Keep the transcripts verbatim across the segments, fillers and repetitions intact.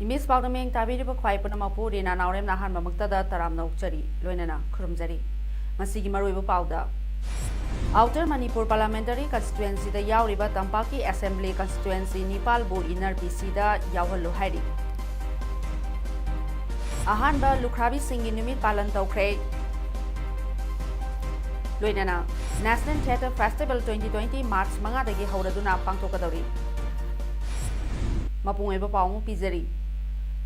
ꯏꯝꯕꯤꯁ ꯄꯥꯎꯗꯝ ꯌꯦꯡ ꯇꯥꯕꯤꯔꯤꯕ ꯈ꯭ꯋꯥꯏ ꯄꯨꯝꯅꯃꯛꯄꯨ ꯔꯤꯅꯥ ꯅꯥꯎꯔꯦꯝꯅ ꯑꯍꯥꯟꯕꯃꯛꯇꯗ ꯇꯔꯥꯝꯅ ꯑꯣꯛꯆꯔꯤ, ꯂꯣꯏꯅꯅ ꯈꯨꯔꯨꯝꯖꯔꯤ꯫ ꯉꯁꯤꯒꯤ ꯃꯔꯨꯑꯣꯏꯕ ꯄꯥꯎꯗ, Outer Manipur Parliamentary Constituencyꯗ ꯌꯥꯎꯔꯤꯕ ꯇꯝꯄꯥꯛꯀꯤ Assembly Constituency ꯅꯤꯄꯥꯜꯕꯨ Inner PCꯗ ꯌꯥꯎꯍꯜꯂꯨ ꯍꯥꯏꯔꯤ꯫ ꯑꯍꯥꯟꯕ ꯂꯨꯈ꯭ꯔꯥꯕꯤꯁꯤꯡꯒꯤ ꯅꯨꯃꯤꯠ ꯄꯥꯂꯟ ꯇꯧꯈ꯭ꯔꯦ꯫ ꯂꯣꯏꯅꯅ National Theatre Festival twenty twenty March ꯃꯉꯥꯗꯒꯤ ꯍꯧꯔꯗꯨꯅ ꯄꯥꯡꯊꯣꯛꯀꯗꯧꯔꯤ꯫ ꯃꯄꯨꯡ ꯑꯣꯏꯕ ꯄꯥꯎ ꯑꯃ ꯄꯤꯖꯔꯤ꯫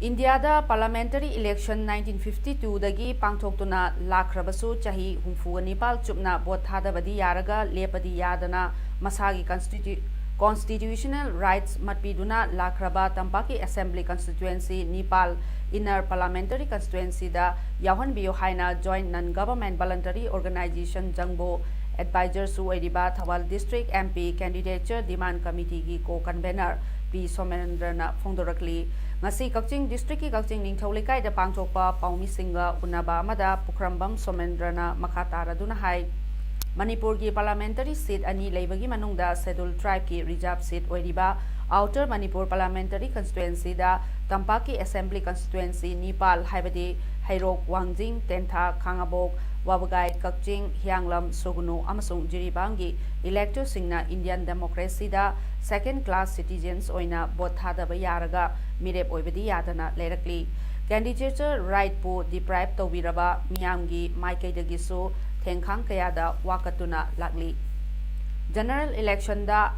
ꯏꯟꯗꯤꯌꯥꯗ Parliamentary Election nineteen fifty twoꯗꯒꯤ ꯄꯥꯡꯊꯣꯛꯇꯨꯅ ꯂꯥꯛꯈ꯭ꯔꯕꯁꯨ, ꯆꯍꯤ ꯍꯨꯝꯐꯨꯒ ꯅꯤꯄꯥꯜ ꯆꯨꯞꯅ ꯚꯣꯠ ꯊꯥꯗꯕꯗꯤ ꯌꯥꯔꯒ ꯂꯦꯞꯄꯗꯤ ꯌꯥꯗꯅ ꯃꯁꯥꯒꯤ constitu-, constitutional rights ꯃꯠꯄꯤꯗꯨꯅ ꯂꯥꯛꯈ꯭ꯔꯕ ꯇꯝꯄꯥꯛꯀꯤ Assembly Constituency ꯅꯤꯄꯥꯜ Inner Parliamentary Constituencyꯗ ꯌꯥꯎꯍꯟꯕꯤꯌꯨ ꯍꯥꯏꯅ Joint Non Government Voluntary Organization ꯖꯪꯕꯣ Advisorꯁꯨ ꯑꯣꯏꯔꯤꯕ Thoubal District MP Candidature Demand Committeeꯒꯤ Co-Convener ꯄꯤ ꯁꯣꯃꯦꯟꯗ꯭ꯔꯅ ꯐꯣꯡꯗꯣꯔꯛꯂꯤ꯫ ꯉꯁꯤ ꯀꯛꯆꯤꯡ Districtꯀꯤ ꯀꯛꯆꯤꯡ ꯅꯤꯡꯊꯧ ꯂꯩꯀꯥꯏꯗ ꯄꯥꯡꯊꯣꯛꯄ ꯄꯥꯎꯃꯤꯁꯤꯡꯒ ꯎꯅꯕ ꯑꯃꯗ ꯄꯨꯈ꯭ꯔꯝꯕꯝ ꯁꯣꯃꯦꯟꯗ꯭ꯔꯅ ꯃꯈꯥ ꯇꯥꯔꯗꯨꯅ ꯍꯥꯏ, ꯃꯅꯤꯄꯨꯔꯒꯤ Parliamentary seat ꯑꯅꯤ ꯂꯩꯕꯒꯤ ꯃꯅꯨꯡꯗ Scheduled Tribeꯀꯤ Reserve seat ꯑꯣꯏꯔꯤꯕ Outer Manipur Parliamentary Constituencyꯗ ꯇꯝꯄꯥꯛꯀꯤ Assembly Constituency ꯅꯤꯄꯥꯜ, ꯍꯥꯏꯕꯗꯤ ꯍꯩꯔꯣꯛ, ꯋꯥꯡꯖꯤꯡ, ꯇꯦꯟꯊꯥ, ꯈꯥꯉꯕꯣꯛ, ꯋꯥꯕꯒꯥꯏ, ꯀꯛꯆꯤꯡ, ꯍꯤꯌꯥꯡꯂꯝ, ꯁꯨꯒꯅꯨ ꯑꯃꯁꯨꯡ ꯖꯤꯔꯤꯕꯥꯝꯒꯤ electorꯁꯤꯡꯅ Indian democracyꯗ second class citizens ꯑꯣꯏꯅ ꯚꯣꯠ ꯊꯥꯗꯕ ꯌꯥꯔꯒ ꯃꯤꯔꯦꯞ ꯑꯣꯏꯕꯗꯤ ꯌꯥꯗꯅ ꯂꯩꯔꯛꯂꯤ꯫ Candidature rightꯄꯨ deprive ꯇꯧꯕꯤꯔꯕ ꯃꯤꯌꯥꯝꯒꯤ ꯃꯥꯏꯀꯩꯗꯒꯤꯁꯨ ꯊꯦꯡꯈꯥꯡ ꯀꯌꯥꯗ ꯋꯥꯀꯠꯇꯨꯅ ꯂꯥꯛꯂꯤ꯫ General electionꯗ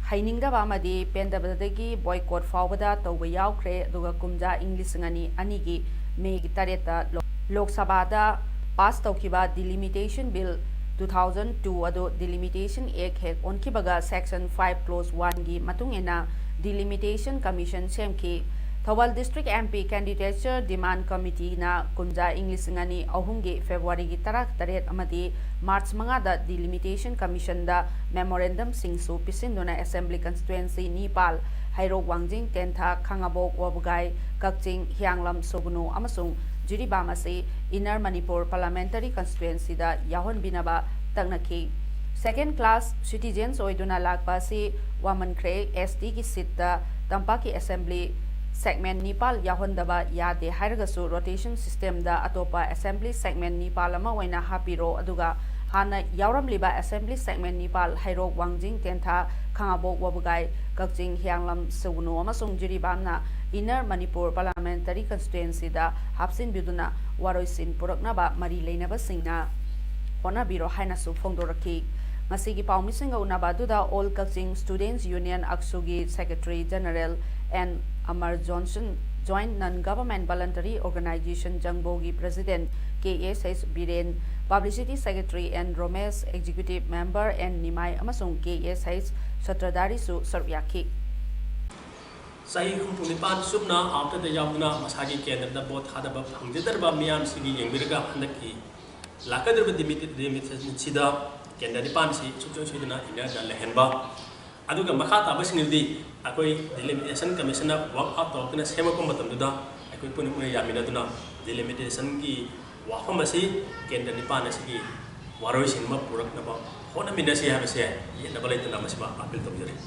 ꯍꯩꯅꯤꯡꯗꯕ ꯑꯃꯗꯤ ꯄꯦꯟꯗꯕꯗꯒꯤ boycott ꯐꯥꯎꯕꯗ ꯇꯧꯕ ꯌꯥꯎꯈ꯭ꯔꯦ꯫ ꯑꯗꯨꯒ ꯀꯨꯝꯖꯥ ꯏꯪ ꯂꯤꯁꯤꯡ ꯑꯅꯤ ꯑꯅꯤꯒꯤ Mayꯒꯤ ꯇꯔꯦꯠꯇ ꯂꯣ-, ꯂꯣꯛ ꯁꯚꯥꯗ pass ꯇꯧꯈꯤꯕ Delimitation Bill two thousand two ꯑꯗꯨ Delimitation Act ꯍꯦꯛ ꯑꯣꯟꯈꯤꯕꯒ Section five Clause oneꯒꯤ ꯃꯇꯨꯡ ꯏꯟꯅ Delimitation Commission ꯁꯦꯝꯈꯤ꯫ Thoubal District M P Candidature Demand Committeeꯅ ꯀꯨꯝꯖꯥ ꯏꯪ ꯂꯤꯁꯤꯡ ꯑꯅꯤ ꯑꯍꯨꯝꯒꯤ Februaryꯒꯤ ꯇꯔꯥꯇꯔꯦꯠ ꯑꯃꯗꯤ March ꯃꯉꯥꯗ Delimitation Commissionꯗ memorandumꯁꯤꯡꯁꯨ ꯄꯤꯁꯤꯟꯗꯨꯅ Assembly Constituency ꯅꯤꯄꯥꯜ, ꯍꯩꯔꯣꯛ, ꯋꯥꯡꯖꯤꯡ, ꯇꯦꯟꯊꯥ, ꯈꯥꯉꯕꯣꯛ, ꯋꯥꯕꯒꯥꯏ, ꯀꯛꯆꯤꯡ, ꯍꯤꯌꯥꯡꯂꯝ, ꯁꯨꯒꯅꯨ ꯑꯃꯁꯨꯡ ꯖꯤꯔꯤꯕꯥꯝ ꯑꯁꯤ Inner Manipur Parliamentary Constituencyꯗ ꯌꯥꯎꯍꯟꯕꯤꯅꯕ ꯇꯛꯅꯈꯤ꯫ Second class citizens ꯑꯣꯏꯗꯨꯅ ꯂꯥꯛꯄ ꯑꯁꯤ ꯋꯥꯃꯟꯈ꯭ꯔꯦ꯫ S Tꯒꯤ seatꯇ ꯇꯝꯄꯥꯛꯀꯤ Assembly segment ꯅꯤꯄꯥꯜ ꯌꯥꯎꯍꯟꯗꯕ ꯌꯥꯗꯦ ꯍꯥꯏꯔꯒꯁꯨ rotation systemꯗ ꯑꯇꯣꯞꯄ Assembly segment ꯅꯤꯄꯥꯜ ꯑꯃ ꯑꯣꯏꯅ ꯍꯥꯞꯄꯤꯔꯣ, ꯑꯗꯨꯒ ꯍꯥꯟꯅ ꯌꯥꯎꯔꯝꯂꯤꯕ Assembly segment ꯅꯤꯄꯥꯜ, ꯍꯩꯔꯣꯛ, ꯋꯥꯡꯖꯤꯡ, ꯇꯦꯟꯊꯥ, ꯈꯥꯉꯕꯣꯛ, ꯋꯥꯕꯒꯥꯏ, ꯀꯛꯆꯤꯡ, ꯍꯤꯌꯥꯡꯂꯝ, ꯁꯨꯒꯅꯨ ꯑꯃꯁꯨꯡ ꯖꯤꯔꯤꯕꯥꯝꯅ Inner Manipur Parliamentary Constituencyꯗ ꯍꯥꯞꯆꯤꯟꯕꯤꯗꯨꯅ ꯋꯥꯔꯣꯏꯁꯤꯟ ꯄꯨꯔꯛꯅꯕ ꯃꯔꯤ ꯂꯩꯅꯕꯁꯤꯡꯅ ꯍꯣꯠꯅꯕꯤꯔꯣ ꯍꯥꯏꯅꯁꯨ ꯐꯣꯡꯗꯣꯔꯛꯈꯤ꯫ ꯉꯁꯤꯒꯤ ꯄꯥꯎꯃꯤꯁꯤꯡꯒ ꯎꯅꯕ ꯑꯗꯨꯗ All Kachin Students Union, ꯑꯛꯁꯨꯒꯤ Secretary General N Amar Johnson, Joint Non-Government Voluntary Organization, ꯖꯪꯕꯣꯒꯤ President K S H Biren, Publicity Secretary N Romesh, Executive Member N Nimai ꯑꯃꯁꯨꯡ K S H Sutradhariꯁꯨ ꯁꯔꯨꯛ ꯌꯥꯈꯤ꯫ ꯆꯍꯤ ꯍꯨꯝꯐꯨ ꯅꯤꯄꯥꯟ ꯆꯨꯞꯅ ꯑꯥꯎꯇꯔꯗ ꯌꯥꯎꯗꯨꯅ ꯃꯁꯥꯒꯤ ꯀꯦꯟꯗ꯭ꯔꯗ ꯚꯣꯠ ꯊꯥꯗꯕ ꯐꯪꯖꯗ꯭ꯔꯕ ꯃꯤꯌꯥꯝꯁꯤꯒꯤ ꯌꯦꯡꯕꯤꯔꯒ ꯍꯟꯗꯛꯀꯤ ꯂꯥꯛꯀꯗꯧꯔꯤꯕ ꯗꯤꯃꯤꯇꯦꯁꯟꯁꯤꯗ ꯀꯦꯟꯗ꯭ꯔ ꯅꯤꯄꯥꯟꯁꯤ ꯁꯨꯡꯁꯣꯏ ꯁꯣꯏꯗꯅ ꯏꯟꯅꯔꯗ ꯂꯩꯍꯟꯕ, ꯑꯗꯨꯒ ꯃꯈꯥ ꯇꯥꯕꯁꯤꯡꯗꯨꯗꯤ ꯑꯩꯈꯣꯏ ꯗꯤꯂꯤꯃꯤꯇꯦꯁꯟ ꯀꯃꯤꯁꯟꯅ ꯋꯥꯔꯛ ꯑꯥꯎꯠ ꯇꯧꯔꯛꯇꯨꯅ ꯁꯦꯝꯃꯛꯄ ꯃꯇꯝꯗꯨꯗ ꯑꯩꯈꯣꯏ ꯄꯨꯟꯅ ꯄꯨꯟꯅ ꯌꯥꯃꯤꯟꯅꯗꯨꯅ ꯗꯤꯂꯤꯃꯤꯇꯦꯁꯟꯒꯤ ꯋꯥꯐꯝ ꯑꯁꯤ ꯀꯦꯟꯗ꯭ꯔ ꯅꯤꯄꯥꯟ ꯑꯁꯤꯒꯤ ꯋꯥꯔꯣꯏꯁꯤꯟ ꯑꯃ ꯄꯨꯔꯛꯅꯕ ꯍꯣꯠꯅꯃꯤꯟꯅꯁꯤ ꯍꯥꯏꯕꯁꯦ ꯌꯦꯠꯅꯕ ꯂꯩꯇꯅ ꯃꯁꯤꯃ ꯑꯥꯄꯤꯜ ꯇꯧꯖꯔꯤ꯫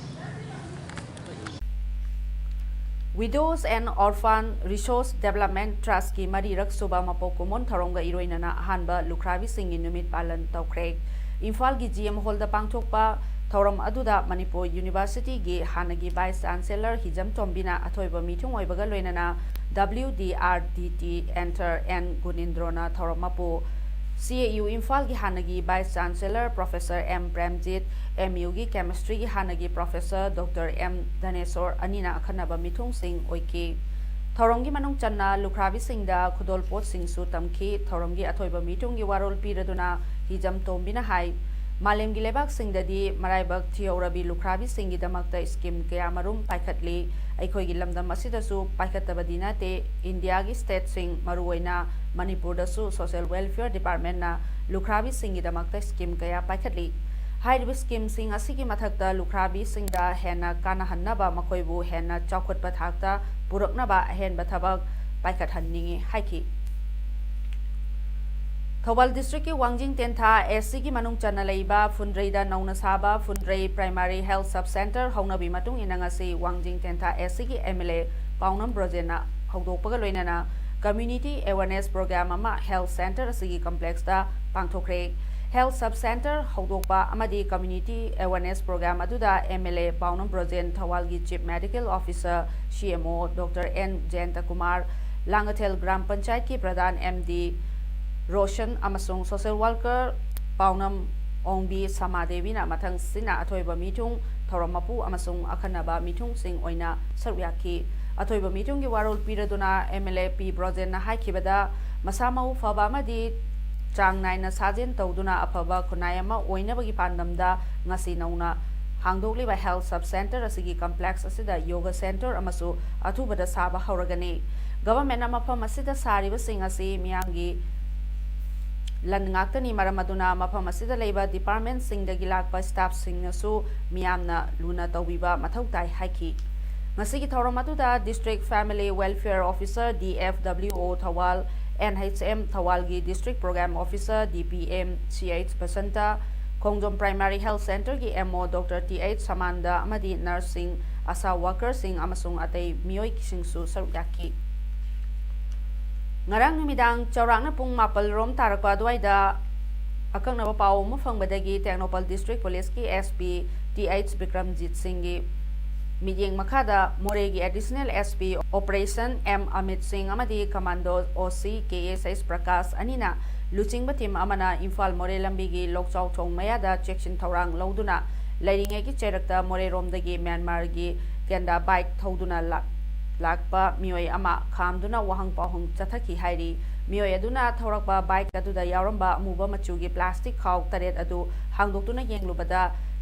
Widows and Orphan Resource Development Trustꯀꯤ ꯃꯔꯤꯔꯛ ꯁꯨꯕ ꯃꯄꯣꯛ ꯀꯨꯝꯑꯣꯟ ꯊꯧꯔꯝꯒ ꯏꯔꯣꯏꯅꯅ ꯑꯍꯥꯟꯕ ꯂꯨꯈ꯭ꯔꯥꯕꯤꯁꯤꯡꯒꯤ ꯅꯨꯃꯤꯠ ꯄꯥꯂꯟ ꯇꯧꯈ꯭ꯔꯦ꯫ ꯏꯝꯐꯥꯜꯒꯤ G M Hallꯗ ꯄꯥꯡꯊꯣꯛꯄ ꯊꯧꯔꯝ ꯑꯗꯨꯗ ꯃꯅꯤꯄꯨꯔ Universityꯒꯤ ꯍꯥꯟꯅꯒꯤ Vice Chancellor ꯍꯤꯖꯝ ꯇꯣꯝꯕꯤꯅ ꯑꯊꯣꯏꯕ ꯃꯤꯊꯨꯡ ꯑꯣꯏꯕꯒ ꯂꯣꯏꯅꯅ W D R D T Enter N ꯒꯨꯅꯤꯟꯗ꯭ꯔꯣꯅ ꯊꯧꯔꯝ ꯃꯄꯨ, C A U ꯏꯝꯐꯥꯜꯒꯤ ꯍꯥꯟꯅꯒꯤ Vice Chancellor Professor M Premjit, M Uꯒꯤ Chemistryꯒꯤ ꯍꯥꯟꯅꯒꯤ Professor Doctor M ꯙꯅꯦꯁꯣꯔ ꯑꯅꯤꯅ ꯑꯈꯟꯅꯕ ꯃꯤꯊꯨꯡꯁꯤꯡ ꯑꯣꯏꯈꯤ꯫ ꯊꯧꯔꯝꯒꯤ ꯃꯅꯨꯡ ꯆꯟꯅ ꯂꯨꯈ꯭ꯔꯥꯕꯤꯁꯤꯡꯗ ꯈꯨꯗꯣꯜꯄꯣꯠꯁꯤꯡꯁꯨ ꯇꯝꯈꯤ꯫ ꯊꯧꯔꯝꯒꯤ ꯑꯊꯣꯏꯕ ꯃꯤꯊꯨꯡꯒꯤ ꯋꯥꯔꯣꯜ ꯄꯤꯔꯗꯨꯅ ꯍꯤꯖꯝ ꯇꯣꯝꯕꯤꯅ ꯍꯥꯏ, ꯃꯥꯂꯦꯝꯒꯤ ꯂꯩꯕꯥꯛꯁꯤꯡꯗꯗꯤ ꯃꯔꯥꯏꯕꯛ ꯊꯤꯍꯧꯔꯕꯤ ꯂꯨꯈ꯭ꯔꯥꯕꯤꯁꯤꯡꯒꯤꯗꯃꯛꯇ scheme ꯀꯌꯥꯃꯔꯨꯝ ꯄꯥꯏꯈꯠꯂꯤ꯫ ꯑꯩꯈꯣꯏꯒꯤ ꯂꯝꯗꯝ ꯑꯁꯤꯗꯁꯨ ꯄꯥꯏꯈꯠꯇꯕꯗꯤ ꯅꯠꯇꯦ꯫ ꯏꯟꯗꯤꯌꯥꯒꯤ stateꯁꯤꯡ, ꯃꯔꯨꯑꯣꯏꯅ ꯃꯅꯤꯄꯨꯔꯗꯁꯨ social welfare departmentꯅ ꯂꯨꯈ꯭ꯔꯥꯕꯤꯁꯤꯡꯒꯤꯗꯃꯛꯇ scheme ꯀꯌꯥ ꯄꯥꯏꯈꯠꯂꯤ꯫ ꯍꯥꯏꯔꯤꯕ schemeꯁꯤꯡ ꯑꯁꯤꯒꯤ ꯃꯊꯛꯇ ꯂꯨꯈ꯭ꯔꯥꯕꯤꯁꯤꯡꯗ ꯍꯦꯟꯅ ꯀꯥꯟꯅꯍꯟꯅꯕ, ꯃꯈꯣꯏꯕꯨ ꯍꯦꯟꯅ ꯆꯥꯎꯈꯠꯄ ꯊꯥꯛꯇ ꯄꯨꯔꯛꯅꯕ ꯑꯍꯦꯟꯕ ꯊꯕꯛ ꯄꯥꯏꯈꯠꯍꯟꯅꯤꯡꯏ ꯍꯥꯏꯈꯤ꯫ ꯊꯧꯕꯥꯜ districtꯀꯤ ꯋꯥꯡꯖꯤꯡ ꯇꯦꯟꯊꯥ SCꯒꯤ ꯃꯅꯨꯡ ꯆꯟꯅ ꯂꯩꯕ ꯐꯨꯟꯗ꯭ꯔꯩꯗ ꯅꯧꯅ ꯁꯥꯕ ꯐꯨꯟꯗ꯭ꯔꯩ Primary Health Sub Centre ꯍꯧꯅꯕꯤ ꯃꯇꯨꯡ ꯏꯟꯅ ꯉꯁꯤ ꯋꯥꯡꯖꯤꯡ ꯇꯦꯟꯊꯥ SCꯒꯤ MLA ꯄꯥꯎꯅꯝ ꯕ꯭ꯔꯣꯖꯦꯟꯅ ꯍꯧꯗꯣꯛꯄꯒ ꯂꯣꯏꯅꯅ community awareness program ꯑꯃ health centre ꯑꯁꯤꯒꯤ complexꯇ ꯄꯥꯡꯊꯣꯛꯈ꯭ꯔꯦ꯫ Health Sub Centre ꯍꯧꯗꯣꯛꯄ ꯑꯃꯗꯤ community awareness program ꯑꯗꯨꯗ MLA ꯄꯥꯎꯅꯝ ꯕ꯭ꯔꯣꯖꯦꯟ, ꯊꯧꯕꯥꯜꯒꯤ Chief Medical Officer, CMO Doctor N Jayanta Kumar, Langathel gram ꯄꯟꯆꯥꯌꯠꯀꯤ ꯄ꯭ꯔꯙꯥꯟ MD ꯔꯣꯁꯟ ꯑꯃꯁꯨꯡ social worker ꯄꯥꯎꯅꯝ ꯑꯣꯡꯕꯤ ꯁꯃꯥꯗꯦꯕꯤꯅ ꯃꯊꯪꯁꯤꯅ ꯑꯊꯣꯏꯕ ꯃꯤꯊꯨꯡ, ꯊꯧꯔꯝ ꯃꯄꯨ ꯑꯃꯁꯨꯡ ꯑꯈꯟꯅꯕ ꯃꯤꯊꯨꯡꯁꯤꯡ ꯑꯣꯏꯅ ꯁꯔꯨꯛ ꯌꯥꯈꯤ꯫ ꯑꯊꯣꯏꯕ ꯃꯤꯊꯨꯡꯒꯤ ꯋꯥꯔꯣꯜ ꯄꯤꯔꯗꯨꯅ MLA ꯄꯤ ꯕ꯭ꯔꯣꯖꯦꯟꯅ ꯍꯥꯏꯈꯤꯕꯗ, ꯃꯁꯥ ꯃꯎ ꯐꯕ ꯑꯃꯗꯤ ꯆꯥꯡ ꯅꯥꯏꯅ ꯁꯥꯖꯦꯜ ꯇꯧꯗꯨꯅ ꯑꯐꯕ ꯈꯨꯟꯅꯥꯏ ꯑꯃ ꯑꯣꯏꯅꯕꯒꯤ ꯄꯥꯟꯗꯝꯗ ꯉꯁꯤ ꯅꯧꯅ ꯍꯥꯡꯗꯣꯛꯂꯤꯕ Health Sub Centre ꯑꯁꯤꯒꯤ complex ꯑꯁꯤꯗ yoga centre ꯑꯃꯁꯨ ꯑꯊꯨꯕꯗ ꯁꯥꯕ ꯍꯧꯔꯒꯅꯤ꯫ Governmentꯅ ꯃꯐꯝ ꯑꯁꯤꯗ ꯁꯥꯔꯤꯕꯁꯤꯡ ꯑꯁꯤ ꯃꯤꯌꯥꯝꯒꯤ ꯂꯟ ꯉꯥꯛꯇꯅꯤ, ꯃꯔꯝ ꯑꯗꯨꯅ ꯃꯐꯝ ꯑꯁꯤꯗ ꯂꯩꯕ departmentꯁꯤꯡꯗꯒꯤ ꯂꯥꯛꯄ staffꯁꯤꯡꯅꯁꯨ ꯃꯤꯌꯥꯝꯅ ꯂꯨꯅ ꯇꯧꯕꯤꯕ ꯃꯊꯧ ꯇꯥꯏ ꯍꯥꯏꯈꯤ꯫ ꯉꯁꯤꯒꯤ ꯊꯧꯔꯝ ꯑꯗꯨꯗ District Family Welfare Officer, DFWO Thoubal, NHM ꯊꯧꯕꯥꯜꯒꯤ District Program Officer, DPM, CH Basanta, ꯈꯣꯡꯖꯣꯝ Primary Health Centreꯒꯤ MO Doctor TH ꯁꯃꯥꯟꯗ ꯑꯃꯗꯤ nurseꯁꯤꯡ, ASHA workerꯁꯤꯡ ꯑꯃꯁꯨꯡ ꯑꯇꯩ ꯃꯤꯑꯣꯏꯁꯤꯡꯁꯨ ꯁꯔꯨꯛ ꯌꯥꯈꯤ꯫ ꯉꯔꯥꯡ ꯅꯨꯃꯤꯗꯥꯡ ꯆꯥꯎꯔꯥꯛꯅ ꯄꯨꯡ ꯃꯥꯄꯜ ꯔꯣꯝ ꯇꯥꯔꯛꯄ ꯑꯗꯨꯋꯥꯏꯗ ꯑꯀꯛꯅꯕ ꯄꯥꯎ ꯑꯃ ꯐꯪꯕꯗꯒꯤ Tengnoupal District Policeꯀꯤ SP TH Bikramjit ꯁꯤꯡꯒꯤ ꯃꯤꯠꯌꯦꯡ ꯃꯈꯥꯗ ꯃꯣꯔꯦꯒꯤ Additional SP Operation M Amit ꯁꯤꯡ ꯑꯃꯗꯤ Commando OC KSH ꯄ꯭ꯔꯀꯥꯁ ꯑꯅꯤꯅ ꯂꯨꯆꯤꯡꯕ team ꯑꯃꯅ ꯏꯝꯐꯥꯜ ꯃꯣꯔꯦ ꯂꯝꯕꯤꯒꯤ ꯂꯣꯛꯆꯥꯎ ꯊꯣꯡ ꯃꯌꯥꯗ ꯆꯦꯛꯁꯤꯟ ꯊꯧꯔꯥꯡ ꯂꯧꯗꯨꯅ ꯂꯩꯔꯤꯉꯩꯒꯤ ꯆꯩꯔꯛꯇ ꯃꯣꯔꯦꯔꯣꯝꯗꯒꯤ ꯃ꯭ꯌꯥꯟꯃꯥꯔꯒꯤ ꯀꯦꯟꯗꯥ bike ꯊꯧꯗꯨꯅ ꯂꯥꯛ-, ꯂꯥꯛꯄ ꯃꯤꯑꯣꯏ ꯑꯃ ꯈꯥꯝꯗꯨꯅ ꯋꯥꯍꯪ ꯄꯥꯎꯍꯪ ꯆꯠꯊꯈꯤ ꯍꯥꯏꯔꯤ꯫ ꯃꯤꯑꯣꯏ ꯑꯗꯨꯅ ꯊꯧꯔꯛꯄ ꯕꯥꯏꯛ ꯑꯗꯨꯗ ꯌꯥꯎꯔꯝꯕ ꯑꯃꯨꯕ ꯃꯆꯨꯒꯤ ꯄ꯭ꯂꯥꯁꯇꯤꯛ ꯈꯥꯎ ꯇꯔꯦꯠ ꯑꯗꯨ ꯍꯥꯡꯗꯣꯛꯇꯨꯅ ꯌꯦꯡꯂꯨꯕꯗ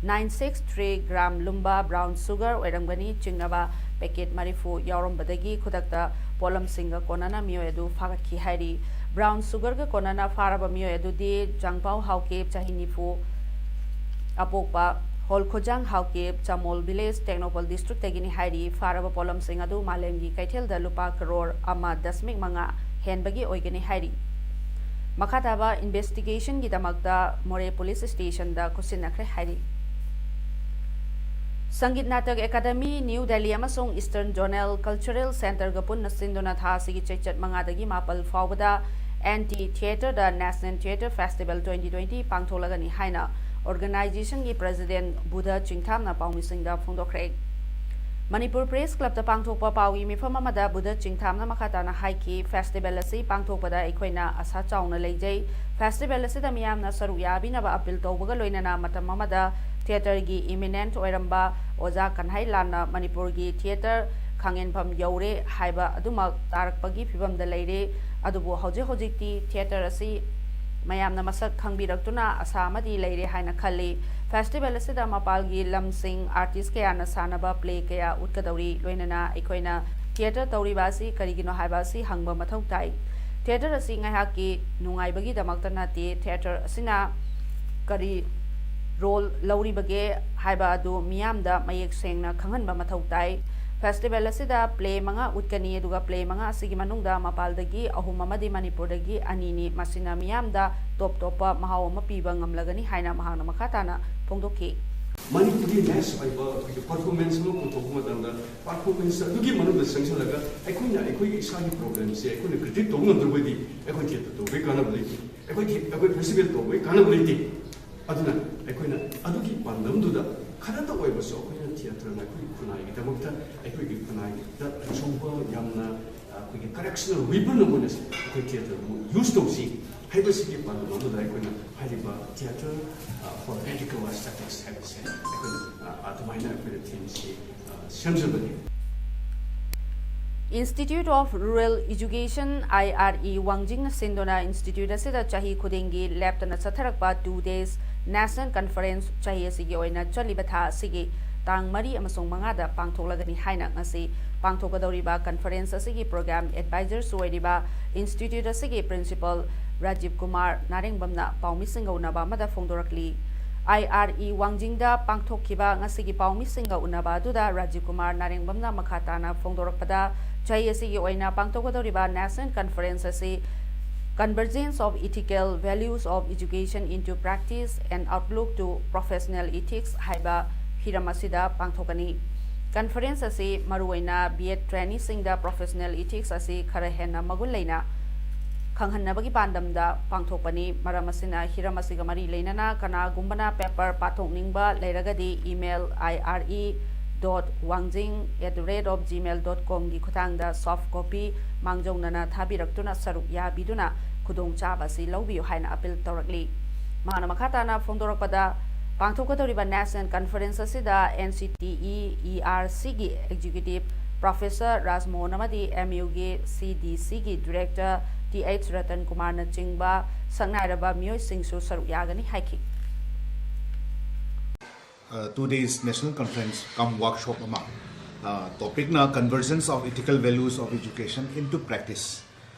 ꯅꯥꯏꯟ ꯁꯤꯛꯁ ꯊ꯭ꯔꯤ ꯒ꯭ꯔꯥꯝ ꯂꯨꯝꯕ ꯕ꯭ꯔꯥꯎꯟ ꯁꯨꯒꯔ ꯑꯣꯏꯔꯝꯒꯅꯤ ꯆꯤꯡꯅꯕ ꯄꯦꯀꯦꯠ ꯃꯔꯤꯐꯨ ꯌꯥꯎꯔꯝꯕꯗꯒꯤ ꯈꯨꯗꯛꯇ ꯄꯣꯠꯂꯝꯁꯤꯡꯒ ꯀꯣꯟꯅꯅ ꯃꯤꯑꯣꯏ ꯑꯗꯨ ꯐꯥꯒꯠꯈꯤ ꯍꯥꯏꯔꯤ꯫ ꯕ꯭ꯔꯥꯎꯟ ꯁꯨꯒꯔꯒ ꯀꯣꯟꯅꯅ ꯐꯥꯔꯕ ꯃꯤꯑꯣꯏ ꯑꯗꯨꯗꯤ ꯆꯥꯡꯄꯥꯎ ꯍꯥꯎꯀꯤꯞ, ꯆꯍꯤ ꯅꯤꯐꯨ, ꯑꯄꯣꯛꯄ, ꯍꯣꯜꯈꯣꯖꯥꯡ ꯍꯥꯎꯀꯤꯞ, ꯆꯃꯣꯜ ꯚꯤꯂꯦꯖ, ꯇꯦꯡꯅꯧꯄꯜ ꯗꯤꯁꯇ꯭ꯔꯤꯛꯇꯒꯤꯅꯤ ꯍꯥꯏꯔꯤ꯫ ꯐꯥꯔꯕ ꯄꯣꯠꯂꯝꯁꯤꯡ ꯑꯗꯨ ꯃꯥꯂꯦꯝꯒꯤ ꯀꯩꯊꯦꯜꯗ ꯂꯨꯄꯥ ꯀꯔꯣꯔ ꯑꯃ ꯗꯁꯃꯤꯛ ꯃꯉꯥ ꯍꯦꯟꯕꯒꯤ ꯑꯣꯏꯒꯅꯤ ꯍꯥꯏꯔꯤ꯫ ꯃꯈꯥ ꯇꯥꯕ ꯏꯟꯚꯦꯁꯇꯤꯒꯦꯁꯟꯒꯤꯗꯃꯛꯇ ꯃꯣꯔꯦ ꯄꯨꯂꯤꯁ ꯁ꯭ꯇꯦꯁꯟꯗ ꯈꯨꯠꯁꯤꯟꯅꯈ꯭ꯔꯦ ꯍꯥꯏꯔꯤ꯫ ꯁꯪꯒꯤꯠ ꯅꯥꯇꯛ ꯑꯦꯀꯥꯗꯃꯤ, ꯅ꯭ꯌꯨ ꯗꯦꯜꯂꯤ ꯑꯃꯁꯨꯡ ꯏꯁꯇꯔꯟ ꯖꯣꯅꯦꯜ ꯀꯜꯆꯔꯦꯜ ꯁꯦꯟꯇꯔꯒ ꯄꯨꯟꯅ ꯁꯤꯟꯗꯨꯅ ꯊꯥ ꯑꯁꯤꯒꯤ ꯆꯩꯆꯠ ꯃꯉꯥꯗꯒꯤ ꯃꯥꯄꯜ ꯐꯥꯎꯕꯗ ꯑꯦꯟꯇꯤ ꯊꯤꯌꯦꯇꯔꯗ national theatre festival twenty twenty ꯄꯥꯡꯊꯣꯛꯂꯒꯅꯤ ꯍꯥꯏꯅ ꯑꯣꯔꯒꯅꯥꯏꯖꯦꯁꯟꯒꯤ ꯄ꯭ꯔꯦꯁꯤꯗꯦꯟꯠ ꯕꯨꯙ ꯆꯤꯡꯊꯥꯝꯅ ꯄꯥꯎꯃꯤꯁꯤꯡꯗ ꯐꯣꯡꯗꯣꯛꯈ꯭ꯔꯦ꯫ ꯃꯅꯤꯄꯨꯔ ꯄ꯭ꯔꯦꯁ ꯀ꯭ꯂꯕꯇ ꯄꯥꯡꯊꯣꯛꯄ ꯄꯥꯎꯒꯤ ꯃꯤꯐꯝ ꯑꯃꯗ ꯕꯨꯙ ꯆꯤꯡꯊꯥꯝꯅ ꯃꯈꯥ ꯇꯥꯅ ꯍꯥꯏꯈꯤ, ꯐꯦꯁꯇꯤꯚꯦꯜ ꯑꯁꯤ ꯄꯥꯡꯊꯣꯛꯄꯗ ꯑꯩꯈꯣꯏꯅ ꯑꯁꯥ ꯆꯥꯎꯅ ꯂꯩꯖꯩ꯫ ꯐꯦꯁꯇꯤꯚꯦꯜ ꯑꯁꯤꯗ ꯃꯤꯌꯥꯝꯅ ꯁꯔꯨꯛ ꯌꯥꯕꯤꯅꯕ ꯑꯄꯤꯜ ꯇꯧꯕꯒ ꯂꯣꯏꯅꯅ ꯃꯇꯝ ꯑꯃꯗ ꯊꯤꯌꯦꯇꯔꯒꯤ ꯏꯃꯤꯅꯦꯟꯠ ꯑꯣꯏꯔꯝꯕ ꯑꯣꯖꯥ ꯀꯟꯍꯩꯂꯥꯜꯅ ꯃꯅꯤꯄꯨꯔꯒꯤ ꯊꯤꯌꯦꯇꯔ ꯈꯥꯡꯉꯦꯟꯐꯝ ꯌꯧꯔꯦ ꯍꯥꯏꯕ ꯑꯗꯨꯃꯛ ꯇꯥꯔꯛꯄꯒꯤ ꯐꯤꯕꯝꯗ ꯂꯩꯔꯦ꯫ ꯑꯗꯨꯕꯨ ꯍꯧꯖꯤꯛ ꯍꯧꯖꯤꯛꯇꯤ ꯊꯤꯌꯦꯇꯔ ꯑꯁꯤ ꯃꯌꯥꯝꯅ ꯃꯁꯛ ꯈꯪꯕꯤꯔꯛꯇꯨꯅ ꯑꯁꯥ ꯑꯃꯗꯤ ꯂꯩꯔꯦ ꯍꯥꯏꯅ ꯈꯜꯂꯤ꯫ ꯐꯦꯁꯇꯤꯚꯦꯜ ꯑꯁꯤꯗ ꯃꯄꯥꯜꯒꯤ ꯂꯝꯁꯤꯡ ꯑꯥꯔꯇꯤꯁ ꯀꯌꯥꯅ ꯁꯥꯟꯅꯕ ꯄ꯭ꯂꯦ ꯀꯌꯥ ꯎꯠꯀꯗꯧꯔꯤ꯫ ꯂꯣꯏꯅꯅ ꯑꯩꯈꯣꯏꯅ ꯊꯤꯌꯦꯇꯔ ꯇꯧꯔꯤꯕ ꯑꯁꯤ ꯀꯔꯤꯒꯤꯅꯣ ꯍꯥꯏꯕ ꯑꯁꯤ ꯍꯪꯕ ꯃꯊꯧ ꯇꯥꯏ꯫ ꯊꯤꯌꯦꯇꯔ ꯑꯁꯤ ꯉꯥꯏꯍꯥꯛꯀꯤ ꯅꯨꯡꯉꯥꯏꯕꯒꯤꯗꯃꯛꯇ ꯅꯠꯇꯦ꯫ ꯊꯤꯌꯦꯇꯔ ꯑꯁꯤꯅ ꯀꯔꯤ ꯔꯣꯜ ꯂꯧꯔꯤꯕꯒꯦ ꯍꯥꯏꯕ ꯑꯗꯨ ꯃꯤꯌꯥꯝꯗ ꯃꯌꯦꯛ ꯁꯦꯡꯅ ꯈꯪꯍꯟꯕ ꯃꯊꯧ ꯇꯥꯏ꯫ ꯐꯦꯁꯇꯤꯚꯦꯜ ꯑꯁꯤꯗ ꯄ꯭ꯂꯦ ꯃꯉꯥ ꯎꯠꯀꯅꯤ, ꯑꯗꯨꯒ ꯄ꯭ꯂꯦ ꯃꯉꯥ ꯑꯁꯤꯒꯤ ꯃꯅꯨꯡꯗ ꯃꯄꯥꯜꯗꯒꯤ ꯑꯍꯨꯝ ꯑꯃꯗꯤ ꯃꯅꯤꯄꯨꯔꯗꯒꯤ ꯑꯅꯤꯅꯤ꯫ ꯃꯁꯤꯅ ꯃꯤꯌꯥꯝꯗ ꯇꯣꯞ ꯇꯣꯞꯄ ꯃꯍꯥꯎ ꯑꯃ ꯄꯤꯕ ꯉꯝꯂꯒꯅꯤ ꯍꯥꯏꯅ ꯃꯍꯥꯛꯅ ꯃꯈꯥ ꯇꯥꯅ ꯐꯣꯡꯗꯣꯛꯈꯤ꯫ ꯃꯅꯤꯄꯨꯔꯤ ꯅꯦꯁ ꯑꯣꯏꯕ ꯑꯩꯈꯣꯏꯒꯤ ꯄꯔꯐꯣꯔꯃꯦꯟꯁ ꯑꯃ ꯄꯨꯊꯣꯛꯄ ꯃꯇꯝꯗ ꯄꯔꯐꯣꯔꯃꯦꯟꯁ ꯑꯗꯨꯒꯤ ꯃꯅꯨꯡꯗ ꯆꯪꯁꯤꯜꯂꯒ ꯑꯩꯈꯣꯏꯅ ꯑꯩꯈꯣꯏꯒꯤ ꯏꯁꯥꯒꯤ ꯄ꯭ꯔꯣꯕ꯭ꯂꯦꯝꯁꯦ ꯑꯩꯈꯣꯏꯅ ꯀ꯭ꯔꯤꯇꯤꯛ ꯇꯧꯕ ꯉꯝꯗ꯭ꯔꯕꯗꯤ ꯑꯩꯈꯣꯏ ꯊꯤꯌꯦꯇꯔ ꯇꯧꯕꯒꯤ ꯀꯥꯟꯅꯕ ꯂꯩꯇꯦ꯫ ꯑꯩꯈꯣꯏ ꯊꯤ- ꯑꯩꯈꯣꯏ ꯐꯦꯁꯇꯤꯚꯦꯜ ꯇꯧꯕꯒꯤ ꯀꯥꯟꯅꯕ ꯂꯩꯇꯦ꯫ ꯑꯗꯨꯅ ꯑꯩꯈꯣꯏꯅ ꯑꯗꯨꯒꯤ ꯄꯥꯟꯗꯝꯗꯨꯗ ꯈꯔꯇ ꯑꯣꯏꯕꯁꯨ ꯑꯩꯈꯣꯏꯅ ꯊꯤꯌꯦꯇꯔꯅ ꯑꯩꯈꯣꯏꯒꯤ ꯈꯨꯟꯅꯥꯏꯒꯤꯗꯃꯛꯇ, ꯑꯩꯈꯣꯏꯒꯤ ꯈꯨꯟꯅꯥꯏꯗ ꯑꯆꯧꯕ ꯌꯥꯝꯅ ꯑꯩꯈꯣꯏꯒꯤ ꯀꯔꯦꯛꯁꯅꯦꯜ ꯋꯤꯄꯟ ꯑꯃ ꯑꯣꯏꯅ ꯑꯩꯈꯣꯏ ꯊꯤꯌꯦꯇꯔꯕꯨ ꯌꯨꯁ ꯇꯧꯁꯤ ꯍꯥꯏꯕꯁꯤꯒꯤ ꯄꯥꯟꯗꯝ ꯑꯃꯗ ꯑꯩꯈꯣꯏꯅ ꯍꯥꯏꯔꯤꯕ Theatre for Radical Aesthetics ꯍꯥꯏꯕꯁꯦ ꯑꯩꯈꯣꯏꯅ ꯑꯗꯨꯃꯥꯏꯅ ꯑꯩꯈꯣꯏꯅ ꯊꯤꯝꯁꯤ ꯁꯦꯝꯖꯕꯅꯤ꯫ Institute of Rural Education, I R E, ꯋꯥꯡꯖꯤꯡꯅ ꯁꯤꯟꯗꯨꯅ institute ꯑꯁꯤꯗ ꯆꯍꯤ ꯈꯨꯗꯤꯡꯒꯤ ꯂꯦꯞꯇꯅ ꯆꯠꯊꯔꯛꯄ two days national conference ꯆꯍꯤ ꯑꯁꯤꯒꯤ ꯑꯣꯏꯅ ꯆꯠꯂꯤꯕ ꯊꯥ ꯑꯁꯤꯒꯤ ꯇꯥꯡ ꯃꯔꯤ ꯑꯃꯁꯨꯡ ꯃꯉꯥꯗ ꯄꯥꯡꯊꯣꯛꯂꯒꯅꯤ ꯍꯥꯏꯅ ꯉꯁꯤ ꯄꯥꯡꯊꯣꯛꯀꯗꯧꯔꯤꯕ conference ꯑꯁꯤꯒꯤ program advisors ꯑꯣꯏꯔꯤꯕ institute ꯑꯁꯤꯒꯤ principal ꯔꯥꯖꯤꯕ ꯀꯨꯃꯥꯔ ꯅꯥꯔꯦꯡꯕꯝꯅ ꯄꯥꯎꯃꯤꯁꯤꯡꯒ ꯎꯅꯕ ꯑꯃꯗ ꯐꯣꯡꯗꯣꯔꯛꯂꯤ꯫ I R E ꯋꯥꯡꯖꯤꯡꯗ ꯄꯥꯡꯊꯣꯛꯈꯤꯕ ꯉꯁꯤꯒꯤ ꯄꯥꯎꯃꯤꯁꯤꯡꯒ ꯎꯅꯕ ꯑꯗꯨꯗ ꯔꯥꯖꯤꯕ ꯀꯨꯃꯥꯔ ꯅꯥꯔꯦꯡꯕꯝꯅ ꯃꯈꯥ ꯇꯥꯅ ꯐꯣꯡꯗꯣꯔꯛꯄꯗ, ꯆꯍꯤ ꯑꯁꯤꯒꯤ ꯑꯣꯏꯅ ꯄꯥꯡꯊꯣꯛꯀꯗꯧꯔꯤꯕ national conference ꯑꯁꯤ Convergence of Ethical Values of Education into Practice, An Outlook to Professional Ethics ꯍꯥꯏꯕ ꯍꯤꯔꯝ ꯑꯁꯤꯗ ꯄꯥꯡꯊꯣꯛꯀꯅꯤ꯫ Conference ꯑꯁꯤ ꯃꯔꯨꯑꯣꯏꯅ B Ed traineeꯁꯤꯡꯗ professional ethics ꯑꯁꯤ ꯈꯔ ꯍꯦꯟꯅ ꯃꯒꯨꯟ ꯂꯩꯅ ꯈꯪꯍꯟꯅꯕꯒꯤ ꯄꯥꯟꯗꯝꯗ ꯄꯥꯡꯊꯣꯛꯄꯅꯤ꯫ ꯃꯔꯝ ꯑꯁꯤꯅ, ꯍꯤꯔꯝ ꯑꯁꯤꯒ ꯃꯔꯤ ꯂꯩꯅꯅ ꯀꯅꯥꯒꯨꯝꯕꯅ paper ꯄꯥꯊꯣꯛꯅꯤꯡꯕ ꯂꯩꯔꯒꯗꯤ email I R E dot wangjing at the rate of gmail dot com ꯒꯤ ꯈꯨꯠꯊꯥꯡꯗ soft copy ꯃꯥꯡꯖꯧꯅꯅ ꯊꯥꯕꯤꯔꯛꯇꯨꯅ ꯁꯔꯨꯛ ꯌꯥꯕꯤꯗꯨꯅ ꯈꯨꯗꯣꯡꯆꯥꯕ ꯑꯁꯤ ꯂꯧꯕꯤꯌꯨ ꯍꯥꯏꯅ appeal ꯇꯧꯔꯛꯂꯤ꯫ ꯃꯍꯥꯛꯅ ꯃꯈꯥ ꯇꯥꯅ ꯐꯣꯡꯗꯣꯔꯛꯄꯗ, ꯄꯥꯡꯊꯣꯛꯀꯗꯧꯔꯤꯕ national conference ꯑꯁꯤꯗ N C T E E R C ꯒꯤ executive professor ꯔꯥꯖꯃꯣꯍꯟ ꯑꯃꯗꯤ M U ꯒꯤ C D C ꯒꯤ director T H ꯔꯇꯟ ꯀꯨꯃꯥꯔꯅꯆꯤꯡꯕ ꯁꯛꯅꯥꯏꯔꯕ ꯃꯤꯑꯣꯏꯁꯤꯡꯁꯨ ꯁꯔꯨꯛ ꯌꯥꯒꯅꯤ ꯍꯥꯏꯈꯤ꯫ Two days national conference cum workshop ꯑꯃ, topicꯅ Convergence of Ethical Values of Education into Practice,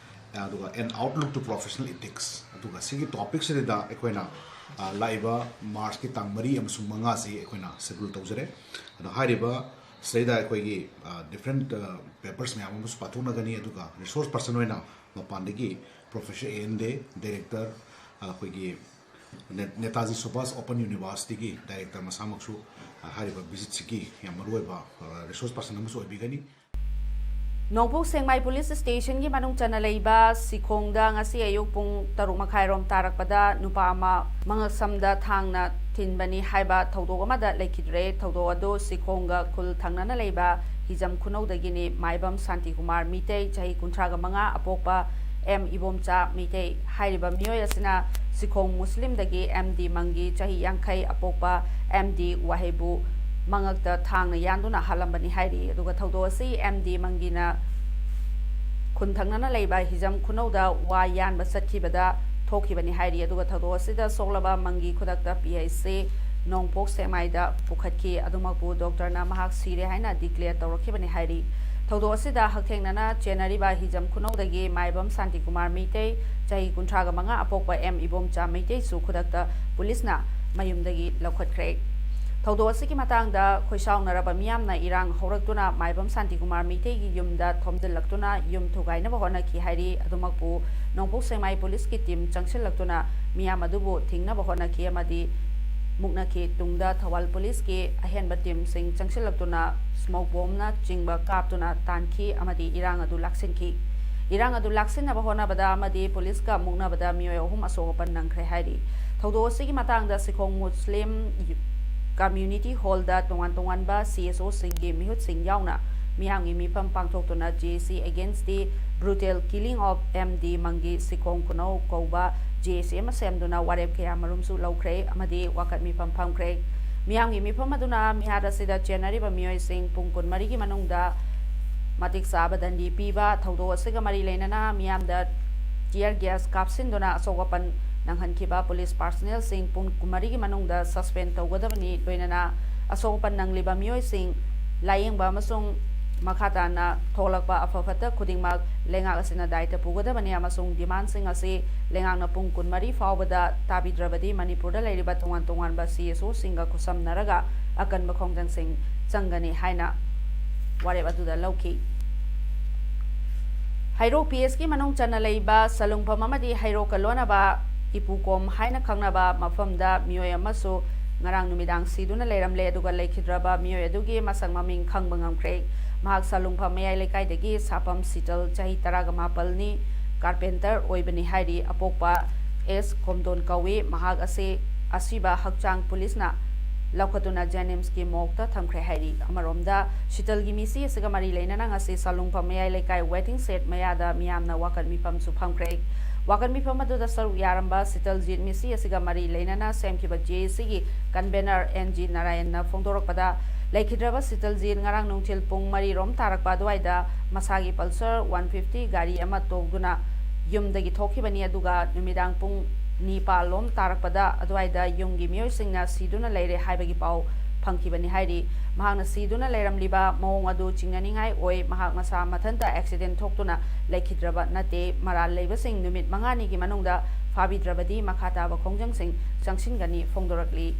ꯑꯗꯨꯒ An Outlook to Professional Ethics꯫ ꯑꯗꯨꯒ ꯁꯤꯒꯤ topicꯁꯤꯗ ꯑꯩꯈꯣꯏꯅ ꯂꯥꯛꯏꯕ Marchꯀꯤ ꯇꯥꯡ ꯃꯔꯤ ꯑꯃꯁꯨꯡ ꯃꯉꯥꯁꯤ ꯑꯩꯈꯣꯏꯅ schedule ꯇꯧꯖꯔꯦ꯫ ꯑꯗꯣ ꯍꯥꯏꯔꯤꯕ ꯁꯤꯗꯩꯗ ꯑꯩꯈꯣꯏꯒꯤ different papers ꯃꯌꯥꯝ ꯑꯃꯁꯨ ꯄꯥꯊꯣꯛꯅꯒꯅꯤ꯫ ꯑꯗꯨꯒ resource person ꯑꯣꯏꯅ ꯃꯄꯥꯟꯗꯒꯤ Professor A N Dey, director ꯑꯩꯈꯣꯏꯒꯤ Netaji Subhas Open Universityꯒꯤ director ꯃꯁꯥꯃꯛꯁꯨ ꯍꯥꯏꯔꯤꯕ visitꯁꯤꯒꯤ ꯌꯥꯝ ꯃꯔꯨꯑꯣꯏꯕ resource person ꯑꯃꯁꯨ ꯑꯣꯏꯕꯤꯒꯅꯤ꯫ ꯅꯣꯡꯄꯣꯛ ꯁꯦꯛꯃꯥꯏ police stationꯒꯤ ꯃꯅꯨꯡ ꯆꯟꯅ ꯂꯩꯕ ꯁꯤꯈꯣꯡꯗ ꯉꯁꯤ ꯑꯌꯨꯛ ꯄꯨꯡ ꯇꯔꯨꯛ ꯃꯈꯥꯏꯔꯣꯝ ꯇꯥꯔꯛꯄꯗ ꯅꯨꯄꯥ ꯑꯃ ꯃꯉꯛꯁꯝꯗ ꯊꯥꯡꯅ ꯊꯤꯟꯕꯅꯤ ꯍꯥꯏꯕ ꯊꯧꯗꯣꯛ ꯑꯃꯗ ꯂꯩꯈꯤꯗ꯭ꯔꯦ꯫ ꯊꯧꯗꯣꯛ ꯑꯗꯨ ꯁꯤꯈꯣꯡꯒ ꯈꯨꯜ ꯊꯪꯅꯅ ꯂꯩꯕ ꯍꯤꯖꯝ ꯈꯨꯅꯧꯗꯒꯤꯅꯤ꯫ ꯃꯥꯏꯕꯝ ꯁꯥꯟꯇꯤꯀꯨꯃꯥꯔ ꯃꯤꯇꯩ, ꯆꯍꯤ ꯀꯨꯟꯊ꯭ꯔꯥꯒ ꯃꯉꯥ, ꯑꯄꯣꯛꯄ ꯑꯦꯝ ꯏꯕꯣꯝꯆꯥ ꯃꯤꯇꯩ꯫ ꯍꯥꯏꯔꯤꯕ ꯃꯤꯑꯣꯏ ꯑꯁꯤꯅ ꯁꯤꯈꯣꯡ ꯃꯨꯁꯂꯤꯝꯗꯒꯤ ꯑꯦꯝ ꯗꯤ ꯃꯪꯒꯤ, ꯆꯍꯤ ꯌꯥꯡꯈꯩ, ꯑꯄꯣꯛꯄ ꯑꯦꯝ ꯗꯤ ꯋꯥꯍꯦꯕꯨ ꯃꯉꯛꯇ ꯊꯥꯡꯅ ꯌꯥꯟꯗꯨꯅ ꯍꯥꯠꯂꯝꯕꯅꯤ ꯍꯥꯏꯔꯤ꯫ ꯑꯗꯨꯒ ꯊꯧꯗꯣꯛ ꯑꯁꯤ ꯑꯦꯝ ꯗꯤ ꯃꯪꯒꯤꯅ ꯈꯨꯟ ꯊꯪꯅꯅ ꯂꯩꯕ ꯍꯤꯖꯝ ꯈꯨꯅꯧꯗ ꯋꯥ ꯌꯥꯟꯕ ꯆꯠꯈꯤꯕꯗ ꯊꯣꯛꯈꯤꯕꯅꯤ ꯍꯥꯏꯔꯤ꯫ ꯑꯗꯨꯒ ꯊꯧꯗꯣꯛ ꯑꯁꯤꯗ ꯁꯣꯛꯂꯕ ꯃꯪꯒꯤ ꯈꯨꯗꯛꯇ ꯄꯤ ꯑꯩꯆ ꯁꯤ ꯅꯣꯡꯄꯣꯛ ꯁꯦꯛꯃꯥꯏꯗ ꯄꯨꯈꯠꯈꯤ꯫ ꯑꯗꯨꯃꯛꯄꯨ ꯗꯣꯛꯇꯔꯅ ꯃꯍꯥꯛ ꯁꯤꯔꯦ ꯍꯥꯏꯅ ꯗꯤꯀ꯭ꯂꯦꯌꯔ ꯇꯧꯔꯛꯈꯤꯕꯅꯤ ꯍꯥꯏꯔꯤ꯫ ꯊꯧꯗꯣꯛ ꯑꯁꯤꯗ ꯍꯛꯊꯦꯡꯅꯅ ꯆꯦꯟꯅꯔꯤꯕ ꯍꯤꯖꯝ ꯈꯨꯅꯧꯗꯒꯤ ꯃꯥꯏꯕꯝ ꯁꯥꯟꯇꯤꯀꯨꯃꯥꯔ ꯃꯩꯇꯩ, ꯆꯍꯤ ꯀꯨꯟꯊ꯭ꯔꯥꯒ ꯃꯉꯥ, ꯑꯄꯣꯛꯄ ꯑꯦꯝ ꯏꯕꯣꯝꯆꯥ ꯃꯩꯇꯩꯁꯨ ꯈꯨꯗꯛꯇ ꯄꯨꯂꯤꯁꯅ ꯃꯌꯨꯝꯗꯒꯤ ꯂꯧꯈꯠꯈ꯭ꯔꯦ꯫ ꯊꯧꯗꯣꯛ ꯑꯁꯤꯒꯤ ꯃꯇꯥꯡꯗ ꯈꯣꯏꯁꯥꯎꯅꯔꯕ ꯃꯤꯌꯥꯝꯅ ꯏꯔꯥꯡ ꯍꯧꯔꯛꯇꯨꯅ ꯃꯥꯏꯕꯝ ꯁꯥꯟꯇꯤꯀꯨꯃꯥꯔ ꯃꯩꯇꯩꯒꯤ ꯌꯨꯝꯗ ꯊꯣꯝꯖꯤꯜꯂꯛꯇꯨꯅ ꯌꯨꯝ ꯊꯨꯒꯥꯏꯅꯕ ꯍꯣꯠꯅꯈꯤ ꯍꯥꯏꯔꯤ꯫ ꯑꯗꯨꯃꯛꯄꯨ ꯅꯣꯡꯄꯣꯛ ꯁꯦꯛꯃꯥꯏ ꯄꯨꯂꯤꯁꯀꯤ ꯇꯤꯝ ꯆꯪꯁꯤꯜꯂꯛꯇꯨꯅ ꯃꯤꯌꯥꯝ ꯑꯗꯨꯕꯨ ꯊꯤꯡꯅꯕ ꯍꯣꯠꯅꯈꯤ ꯑꯃꯗꯤ ꯃꯨꯛꯅꯈꯤ꯫ ꯇꯨꯡꯗ ꯊꯧꯕꯥꯜ ꯄꯨꯂꯤꯁꯀꯤ ꯑꯍꯦꯟꯕ ꯇꯤꯝꯁꯤꯡ ꯆꯪꯁꯤꯜꯂꯛꯇꯨꯅ ꯁ꯭ꯃꯣꯛ ꯕꯣꯝꯅ ꯆꯤꯡꯕ ꯀꯥꯞꯇꯨꯅ ꯇꯥꯟꯈꯤ ꯑꯃꯗꯤ ꯏꯔꯥꯡ ꯑꯗꯨ ꯂꯥꯛꯁꯤꯟꯈꯤ꯫ ꯏꯔꯥꯡ ꯑꯗꯨ ꯂꯥꯛꯁꯤꯟꯅꯕ ꯍꯣꯠꯅꯕꯗ ꯑꯃꯗꯤ ꯄꯨꯂꯤꯁꯀ ꯃꯨꯛꯅꯕꯗ ꯃꯤꯑꯣꯏ ꯑꯍꯨꯝ ꯑꯁꯣꯛ ꯑꯄꯟ ꯅꯪꯈ꯭ꯔꯦ ꯍꯥꯏꯔꯤ꯫ ꯊꯧꯗꯣꯛ ꯑꯁꯤꯒꯤ ꯃꯇꯥꯡꯗ ꯁꯤꯈꯣꯡ ꯃꯨꯁꯂꯤꯝ ꯀꯝꯃ꯭ꯌꯨꯅꯤꯇꯤ ꯍꯣꯜꯗ ꯇꯣꯉꯥꯟ ꯇꯣꯉꯥꯟꯕ ꯁꯤ ꯑꯦꯁ ꯑꯣꯁꯤꯡꯒꯤ ꯃꯤꯍꯨꯠꯁꯤꯡ ꯌꯥꯎꯅ ꯃꯤꯌꯥꯝꯒꯤ ꯃꯤꯐꯝ ꯄꯥꯡꯊꯣꯛꯇꯨꯅ ꯖꯦ ꯑꯦ ꯁꯤ against the brutal killing of M D ꯃꯪꯒꯤ ꯁꯤꯈꯣꯡ ꯈꯨꯅꯧ ꯀꯧꯕ ꯖꯦ ꯑꯦ ꯁꯤ ꯑꯃ ꯁꯦꯝꯗꯨꯅ ꯋꯥꯔꯦꯞ ꯀꯌꯥ ꯃꯔꯨꯝꯁꯨ ꯂꯧꯈ꯭ꯔꯦ ꯑꯃꯗꯤ ꯋꯥꯀꯠ ꯃꯤꯐꯝ ꯐꯝꯈ꯭ꯔꯦ꯫ ꯃꯤꯌꯥꯝꯒꯤ ꯃꯤꯐꯝ ꯑꯗꯨꯅ ꯃꯤꯍꯥꯠ ꯑꯁꯤꯗ ꯆꯦꯟꯅꯔꯤꯕ ꯃꯤꯑꯣꯏꯁꯤꯡ ꯄꯨꯡ ꯀꯨꯟꯃꯔꯤꯒꯤ ꯃꯅꯨꯡꯗ ꯃꯇꯤꯛ ꯆꯥꯕ ꯗꯟꯗꯤ ꯄꯤꯕ, ꯊꯧꯗꯣꯛ ꯑꯁꯤꯒ ꯃꯔꯤ ꯂꯩꯅꯅ ꯃꯤꯌꯥꯝꯗ tear gas ꯀꯥꯞꯁꯤꯟꯗꯨꯅ ꯑꯁꯣꯛ ꯑꯄꯟ ꯅꯪꯍꯟꯈꯤꯕ ꯄꯨꯂꯤꯁ ꯄꯥꯔꯁꯅꯦꯜꯁꯤꯡ ꯄꯨꯡ ꯀꯨꯟꯃꯔꯤꯒꯤ ꯃꯅꯨꯡꯗ suspend ꯇꯧꯒꯗꯕꯅꯤ꯫ ꯂꯣꯏꯅꯅ ꯑꯁꯣꯛ ꯑꯄꯟ ꯅꯪꯂꯤꯕ ꯃꯤꯑꯣꯏꯁꯤꯡ ꯂꯥꯌꯦꯡꯕ ꯑꯃꯁꯨꯡ ꯃꯈꯥ ꯇꯥꯅ ꯊꯣꯛꯂꯛꯄ ꯑꯐ ꯐꯠꯇ ꯈꯨꯗꯤꯡꯃꯛ ꯂꯩꯉꯥꯛ ꯑꯁꯤꯅ ꯗꯥꯏꯇ ꯄꯨꯒꯗꯕꯅꯤ ꯑꯃꯁꯨꯡ ꯗꯤꯃꯥꯟꯁꯤꯡ ꯑꯁꯤ ꯂꯩꯉꯥꯛꯅ ꯄꯨꯡ ꯀꯨꯟꯃꯔꯤ ꯐꯥꯎꯕꯗ ꯇꯥꯕꯤꯗ꯭ꯔꯕꯗꯤ ꯃꯅꯤꯄꯨꯔꯗ ꯂꯩꯔꯤꯕ ꯇꯣꯉꯥꯟ ꯇꯣꯉꯥꯟꯕ ꯁꯤ ꯑꯦꯁ ꯑꯣꯁꯤꯡꯒ ꯈꯨꯠꯁꯝꯅꯔꯒ ꯑꯀꯟꯕ ꯈꯣꯡꯖꯪꯁꯤꯡ ꯆꯪꯒꯅꯤ ꯍꯥꯏꯅ ꯋꯥꯔꯦꯞ ꯑꯗꯨꯗ ꯂꯧꯈꯤ꯫ ꯍꯩꯔꯣꯛ ꯄꯤ ꯑꯦꯁꯀꯤ ꯃꯅꯨꯡ ꯆꯟꯅ ꯂꯩꯕ ꯁꯂꯨꯡꯐꯝ ꯑꯃꯗꯤ ꯍꯩꯔꯣꯛꯀ ꯂꯣꯟꯅꯕ ꯏꯄꯨꯀꯣꯝ ꯍꯥꯏꯅ ꯈꯪꯅꯕ ꯃꯐꯝꯗ ꯃꯤꯑꯣꯏ ꯑꯃꯁꯨ ꯉꯔꯥꯡ ꯅꯨꯃꯤꯗꯥꯡ ꯁꯤꯗꯨꯅ ꯂꯩꯔꯝꯂꯦ, ꯑꯗꯨꯒ ꯂꯩꯈꯤꯗ꯭ꯔꯕ ꯃꯤꯑꯣꯏ ꯑꯗꯨꯒꯤ ꯃꯁꯛ ꯃꯃꯤꯡ ꯈꯪꯕ ꯉꯝꯈ꯭ꯔꯦ꯫ ꯃꯍꯥꯛ ꯁꯂꯨꯡꯐꯝ ꯃꯌꯥꯏ ꯂꯩꯀꯥꯏꯗꯒꯤ ꯁꯥꯄꯝ ꯁꯤꯇꯜ, ꯆꯍꯤ ꯇꯔꯥꯒ ꯃꯥꯄꯜꯅꯤ, ꯀꯥꯔꯄꯦꯟꯇꯔ ꯑꯣꯏꯕꯅꯤ ꯍꯥꯏꯔꯤ꯫ ꯑꯄꯣꯛꯄ ꯑꯦꯁ ꯈꯣꯝꯗꯣꯟ ꯀꯧꯏ꯫ ꯃꯍꯥꯛ ꯑꯁꯤ ꯑꯁꯤꯕ ꯍꯛꯆꯥꯡ ꯄꯨꯂꯤꯁꯅ ꯂꯧꯈꯠꯇꯨꯅ ꯖꯦꯅꯤꯝꯁꯀꯤ ꯃꯣꯔꯒꯇ ꯊꯝꯈ꯭ꯔꯦ ꯍꯥꯏꯔꯤ꯫ ꯑꯃꯔꯣꯝꯗ, ꯁꯤꯇꯜꯒꯤ ꯃꯤꯁꯤ ꯑꯁꯤꯒ ꯃꯔꯤ ꯂꯩꯅꯅ ꯉꯁꯤ ꯁꯂꯨꯡꯐꯝ ꯃꯌꯥꯏ ꯂꯩꯀꯥꯏ waiting shed ꯃꯌꯥꯗ ꯃꯤꯌꯥꯝꯅ ꯋꯥꯀꯠ ꯃꯤꯐꯝꯁꯨ ꯐꯝꯈ꯭ꯔꯦ꯫ ꯋꯥꯀꯠ ꯃꯤꯐꯝ ꯑꯗꯨꯗ ꯁꯔꯨꯛ ꯌꯥꯔꯝꯕ ꯁꯤꯇꯜꯖꯤꯠ ꯃꯤꯁꯤ ꯑꯁꯤꯒ ꯃꯔꯤ ꯂꯩꯅꯅ ꯁꯦꯝꯈꯤꯕ ꯖꯦ ꯑꯦ ꯁꯤꯒꯤ convener ꯑꯦꯟ ꯖꯤ ꯅꯥꯔꯥꯌꯟꯅ ꯐꯣꯡꯗꯣꯔꯛꯄꯗ, ꯂꯩꯈꯤꯗ꯭ꯔꯕ ꯁꯤꯇꯜꯖꯤꯠ ꯉꯔꯥꯡ ꯅꯨꯡꯊꯤꯜ ꯄꯨꯡ ꯃꯔꯤ ꯔꯣꯝ ꯇꯥꯔꯛꯄ ꯑꯗꯨꯋꯥꯏꯗ ꯃꯁꯥꯒꯤ Pulsar one fifty ꯒꯥꯔꯤ ꯑꯃ ꯇꯣꯡꯗꯨꯅ ꯌꯨꯝꯗꯒꯤ ꯊꯣꯛꯈꯤꯕꯅꯤ, ꯑꯗꯨꯒ ꯅꯨꯃꯤꯗꯥꯡ ꯄꯨꯡ ꯅꯤꯄꯥꯜ ꯂꯣꯝ ꯇꯥꯔꯛꯄꯗ ꯑꯗꯨꯋꯥꯏꯗ ꯌꯨꯝꯒꯤ ꯃꯤꯑꯣꯏꯁꯤꯡꯅ ꯁꯤꯗꯨꯅ ꯂꯩꯔꯦ ꯍꯥꯏꯕꯒꯤ ꯄꯥꯎ ꯐꯪꯈꯤꯕꯅꯤ ꯍꯥꯏꯔꯤ꯫ ꯃꯍꯥꯛꯅ ꯁꯤꯗꯨꯅ ꯂꯩꯔꯝꯂꯤꯕ ꯃꯑꯣꯡ ꯑꯗꯨ ꯆꯤꯡꯅꯅꯤꯡꯉꯥꯏ ꯑꯣꯏ꯫ ꯃꯍꯥꯛ ꯃꯁꯥ ꯃꯊꯟꯇ ꯑꯦꯛꯁꯤꯗꯦꯟ ꯊꯣꯛꯇꯨꯅ ꯂꯩꯈꯤꯗ꯭ꯔꯕ ꯅꯠꯇꯦ꯫ ꯃꯔꯥꯜ ꯂꯩꯕꯁꯤꯡ ꯅꯨꯃꯤꯠ ꯃꯉꯥꯅꯤꯒꯤ ꯃꯅꯨꯡꯗ ꯐꯥꯕꯤꯗ꯭ꯔꯕꯗꯤ ꯃꯈꯥ ꯇꯥꯕ ꯈꯣꯡꯖꯪꯁꯤꯡ ꯆꯪꯁꯤꯟꯒꯅꯤ ꯐꯣꯡꯗꯣꯔꯛꯂꯤ꯫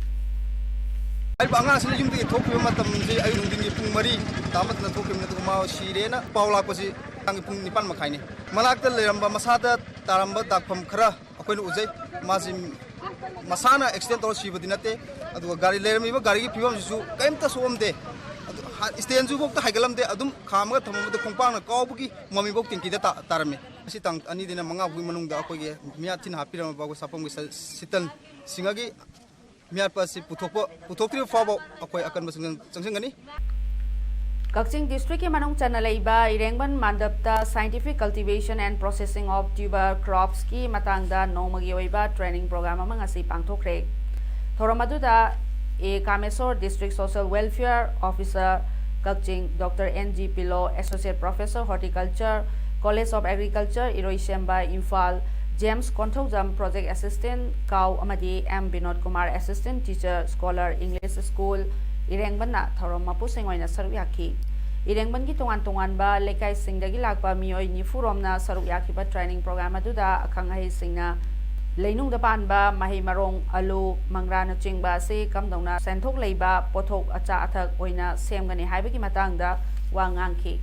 ꯍꯥꯏꯔꯤꯕ ꯑꯉꯥꯡꯁꯤꯅ ꯌꯨꯝꯗꯒꯤ ꯊꯣꯛꯈꯤꯕ ꯃꯇꯝꯁꯤ ꯑꯌꯨꯛ ꯅꯨꯡꯊꯤꯟꯒꯤ ꯄꯨꯡ ꯃꯔꯤ ꯇꯥꯃꯠꯇꯅ ꯊꯣꯛꯈꯤꯕꯅꯤ, ꯑꯗꯨꯒ ꯃꯥ ꯁꯤꯔꯦꯅ ꯄꯥꯎ ꯂꯥꯛꯄꯁꯤ ꯅꯨꯡꯗꯥꯡꯒꯤ ꯄꯨꯡ ꯅꯤꯄꯥꯟ ꯃꯈꯥꯏꯅꯤ꯫ ꯃꯅꯥꯛꯇ ꯂꯩꯔꯝꯕ ꯃꯁꯥꯗ ꯇꯥꯔꯝꯕ ꯗꯥꯛꯐꯝ ꯈꯔ ꯑꯩꯈꯣꯏꯅ ꯎꯖꯩ꯫ ꯃꯥꯁꯤ ꯃꯁꯥꯅ ꯑꯦꯛꯁꯤꯗꯦꯟ ꯇꯧꯔ ꯁꯤꯕꯗꯤ ꯅꯠꯇꯦ, ꯑꯗꯨꯒ ꯒꯥꯔꯤ, ꯂꯩꯔꯝꯃꯤꯕ ꯒꯥꯔꯤꯒꯤ ꯐꯤꯕꯝꯁꯤꯁꯨ ꯀꯔꯤꯝꯇ ꯁꯣꯛꯑꯝꯗꯦ꯫ ꯑꯗꯨ ꯍꯥ-, ꯏꯁꯇꯦꯟꯁꯨ ꯐꯥꯎꯗ ꯍꯥꯏꯒꯠꯂꯝꯗꯦ, ꯑꯗꯨꯝ ꯈꯥꯝꯃꯒ ꯊꯝꯃꯝꯕꯗ ꯈꯣꯡꯄꯥꯛꯅ ꯀꯥꯎꯕꯒꯤ ꯃꯃꯤꯐꯥꯎ ꯇꯦꯡꯀꯤꯗ ꯇꯥ-, ꯇꯥꯔꯝꯃꯤ꯫ ꯉꯁꯤ ꯇꯥꯡ ꯑꯅꯤꯗꯩꯅ ꯃꯉꯥ ꯐꯥꯎꯒꯤ ꯃꯅꯨꯡꯗ ꯑꯩꯈꯣꯏꯒꯤ ꯃꯤꯌꯥꯠ ꯊꯤꯅ ꯍꯥꯞꯄꯤꯔꯝꯃꯕ ꯑꯩꯈꯣꯏ ꯁꯥꯄꯝꯒꯤ ꯁ-, ꯁꯤꯇꯜ ꯁꯤꯡꯉꯒꯤ ꯃꯤꯌꯥꯠꯄ ꯑꯁꯤ ꯄꯨꯊꯣꯛꯄ, ꯄꯨꯊꯣꯛꯇ꯭ꯔꯤꯕ ꯐꯥꯎꯕ ꯑꯩꯈꯣꯏ ꯑꯀꯟꯕ ꯆꯪꯖꯟ-, ꯆꯪꯁꯤꯟꯒꯅꯤ꯫ ꯀꯛꯆꯤꯡ ꯗꯤꯁꯇ꯭ꯔꯤꯛꯀꯤ ꯃꯅꯨꯡ ꯆꯟꯅ ꯂꯩꯕ ꯏꯔꯦꯡꯕꯟ ꯃꯥꯟꯗꯞꯇ Scientific Cultivation and Processing of Tuber Cropsꯀꯤ ꯃꯇꯥꯡꯗ ꯅꯣꯡꯃꯒꯤ ꯑꯣꯏꯕ ꯇ꯭ꯔꯦꯅꯤꯡ ꯄ꯭ꯔꯣꯒ꯭ꯔꯥꯝ ꯑꯃ ꯉꯁꯤ ꯄꯥꯡꯊꯣꯛꯈ꯭ꯔꯦ꯫ ꯊꯧꯔꯝ ꯑꯗꯨꯗ ꯑꯦ ꯀꯥꯃꯦꯁꯣꯔ, District Social Welfare Officer Kakching, Doctor N G Pillou, Associate Professor Horticulture, College of Agriculture, ꯏꯔꯣꯏꯁꯦꯝꯕ, Imphal, James Konthoujam, Project Assistant ꯀꯥꯎ, ꯑꯃꯗꯤ M Binod Kumar, Assistant Teacher, Scholar, English School, ꯏꯔꯦꯡꯕꯟꯅ ꯊꯧꯔꯝ ꯃꯄꯨꯁꯤꯡ ꯑꯣꯏꯅ ꯁꯔꯨꯛ ꯌꯥꯈꯤ꯫ ꯏꯔꯦꯡꯕꯟꯒꯤ ꯇꯣꯉꯥꯟ ꯇꯣꯉꯥꯟꯕ ꯂꯩꯀꯥꯏꯁꯤꯡꯗꯒꯤ ꯂꯥꯛꯄ ꯃꯤꯑꯣꯏ ꯅꯤꯐꯨ ꯔꯣꯝꯅ ꯁꯔꯨꯛ ꯌꯥꯈꯤꯕ ꯇ꯭ꯔꯦꯅꯤꯡ ꯄ꯭ꯔꯣꯒ꯭ꯔꯥꯝ ꯑꯗꯨꯗ ꯑꯈꯪ ꯑꯍꯩꯁꯤꯡꯅ ꯂꯩꯅꯨꯡꯗ ꯄꯥꯟꯕ ꯃꯍꯩ ꯃꯔꯣꯡ, ꯑꯂꯨ, ꯃꯪꯒ꯭ꯔꯥꯅꯆꯤꯡꯕ ꯑꯁꯤ ꯀꯝꯗꯧꯅ ꯁꯦꯟꯊꯣꯛ ꯂꯩꯕ ꯄꯣꯠꯊꯣꯛ ꯑꯆꯥ ꯑꯊꯛ ꯑꯣꯏꯅ ꯁꯦꯝꯒꯅꯤ ꯍꯥꯏꯕꯒꯤ ꯃꯇꯥꯡꯗ ꯋꯥ ꯉꯥꯡꯈꯤ꯫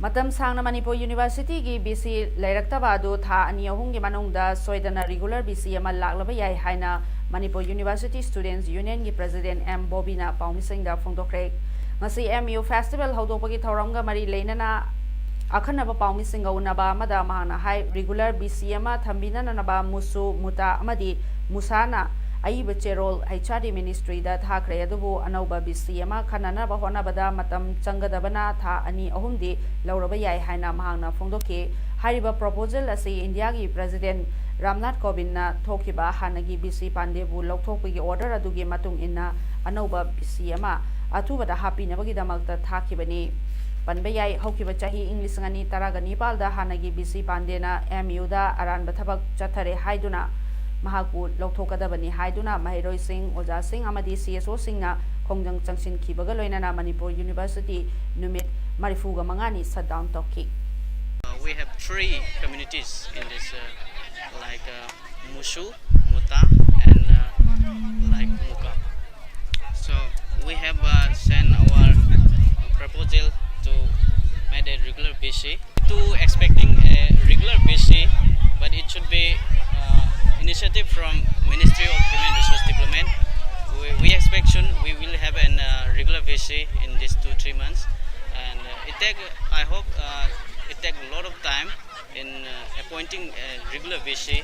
ꯃꯇꯝ ꯁꯥꯡꯅ ꯃꯅꯤꯄꯨꯔ ꯌꯨꯅꯤꯚꯔꯁꯤꯇꯤꯒꯤ ꯚꯤ ꯁꯤ ꯂꯩꯔꯛꯇꯕ ꯑꯗꯨ ꯊꯥ ꯑꯅꯤ ꯑꯍꯨꯝꯒꯤ ꯃꯅꯨꯡꯗ ꯁꯣꯏꯗꯅ ꯔꯤꯒꯨꯂꯔ ꯚꯤ ꯁꯤ ꯑꯃ ꯂꯥꯛꯂꯕ ꯌꯥꯏ ꯍꯥꯏꯅ ꯃꯅꯤꯄꯨꯔ ꯌꯨꯅꯤꯚꯔꯁꯤꯇꯤ ꯁ꯭ꯇꯨꯗꯦꯟꯠꯁ ꯌꯨꯅꯤꯌꯟꯒꯤ ꯄ꯭ꯔꯦꯁꯤꯗꯦꯟꯠ ꯑꯦꯝ ꯕꯣꯕꯤꯅ ꯄꯥꯎꯃꯤꯁꯤꯡꯗ ꯐꯣꯡꯗꯣꯛꯈ꯭ꯔꯦ꯫ ꯉꯁꯤ ꯑꯦꯝ ꯌꯨ ꯐꯦꯁꯇꯤꯚꯦꯜ ꯍꯧꯗꯣꯛꯄꯒꯤ ꯊꯧꯔꯝꯒ ꯃꯔꯤ ꯂꯩꯅꯅ ꯑꯈꯟꯅꯕ ꯄꯥꯎꯃꯤꯁꯤꯡꯒ ꯎꯅꯕ ꯑꯃꯗ ꯃꯍꯥꯛꯅ ꯍꯥꯏ, ꯔꯤꯒꯨꯂꯔ ꯚꯤ ꯁꯤ ꯑꯃ ꯊꯝꯕꯤꯅꯅꯕ ꯃꯨꯁꯨ, ꯃꯨꯇꯥ ꯑꯃꯗꯤ ꯃꯨꯁꯥꯅ ꯑꯏꯕ ꯆꯦꯔꯣꯜ H R D ministry ꯗ ꯊꯥꯈ꯭ꯔꯦ, ꯑꯗꯨꯕꯨ ꯑꯅꯧꯕ V C ꯑꯃ ꯈꯟꯅꯅꯕ ꯍꯣꯠꯅꯕꯗ ꯃꯇꯝ ꯆꯪꯒꯗꯕꯅ ꯊꯥ ꯑꯅꯤ ꯑꯍꯨꯝꯗꯤ ꯂꯧꯔꯕ ꯌꯥꯏ ꯍꯥꯏꯅ ꯃꯍꯥꯛꯅ ꯐꯣꯡꯗꯣꯛꯈꯤ꯫ ꯍꯥꯏꯔꯤꯕ proposal ꯑꯁꯤ ꯏꯟꯗꯤꯌꯥꯒꯤ President ꯔꯥꯝꯅꯥꯊ ꯀꯣꯕꯤꯟꯗꯅ ꯊꯣꯛꯈꯤꯕ ꯍꯥꯟꯅꯒꯤ V C ꯄꯥꯟꯗꯦꯕꯨ ꯂꯧꯊꯣꯛꯄꯒꯤ order ꯑꯗꯨꯒꯤ ꯃꯇꯨꯡ ꯏꯟꯅ ꯑꯅꯧꯕ V C ꯑꯃ ꯑꯊꯨꯕꯗ ꯍꯥꯞꯄꯤꯅꯕꯒꯤꯗꯃꯛꯇ ꯊꯥꯈꯤꯕꯅꯤ꯫ ꯄꯟꯕ ꯌꯥꯏ, ꯍꯧꯈꯤꯕ ꯆꯍꯤ ꯏꯪ ꯂꯤꯁꯤꯡ ꯑꯅꯤ ꯇꯔꯥꯒ ꯅꯤꯄꯥꯜꯗ ꯍꯥꯟꯅꯒꯤ V C ꯄꯥꯟꯗꯦꯅ M U ꯗ ꯑꯔꯥꯟꯕ ꯊꯕꯛ ꯆꯠꯊꯔꯦ ꯍꯥꯏꯗꯨꯅ ꯃꯍꯥꯛꯄꯨ ꯂꯧꯊꯣꯛꯀꯗꯕꯅꯤ ꯍꯥꯏꯗꯨꯅ ꯃꯍꯩꯔꯣꯏꯁꯤꯡ, ꯑꯣꯖꯥꯁꯤꯡ ꯑꯃꯗꯤ C S O ꯁꯤꯡꯅ ꯈꯣꯡꯖꯪ ꯆꯪꯁꯤꯟꯈꯤꯕꯒ ꯂꯣꯏꯅꯅ ꯃꯅꯤꯄꯨꯔ University ꯅꯨꯃꯤꯠ ꯃꯔꯤꯐꯨꯒ ꯃꯉꯥꯅꯤ shutdown ꯇꯧꯈꯤ꯫ Uh, we have three communities in this, uh, like uh, Musu, Muta, and uh, like Muka. So we have uh, sent our proposal to made a regular V C. To expecting a regular V C, but it should be uh, initiative from Ministry of Human Resource Development. We, we expect soon we will have an uh, regular V C in these two three months, and uh, it take I hope uh, it take a lot of time in uh, appointing a regular V C.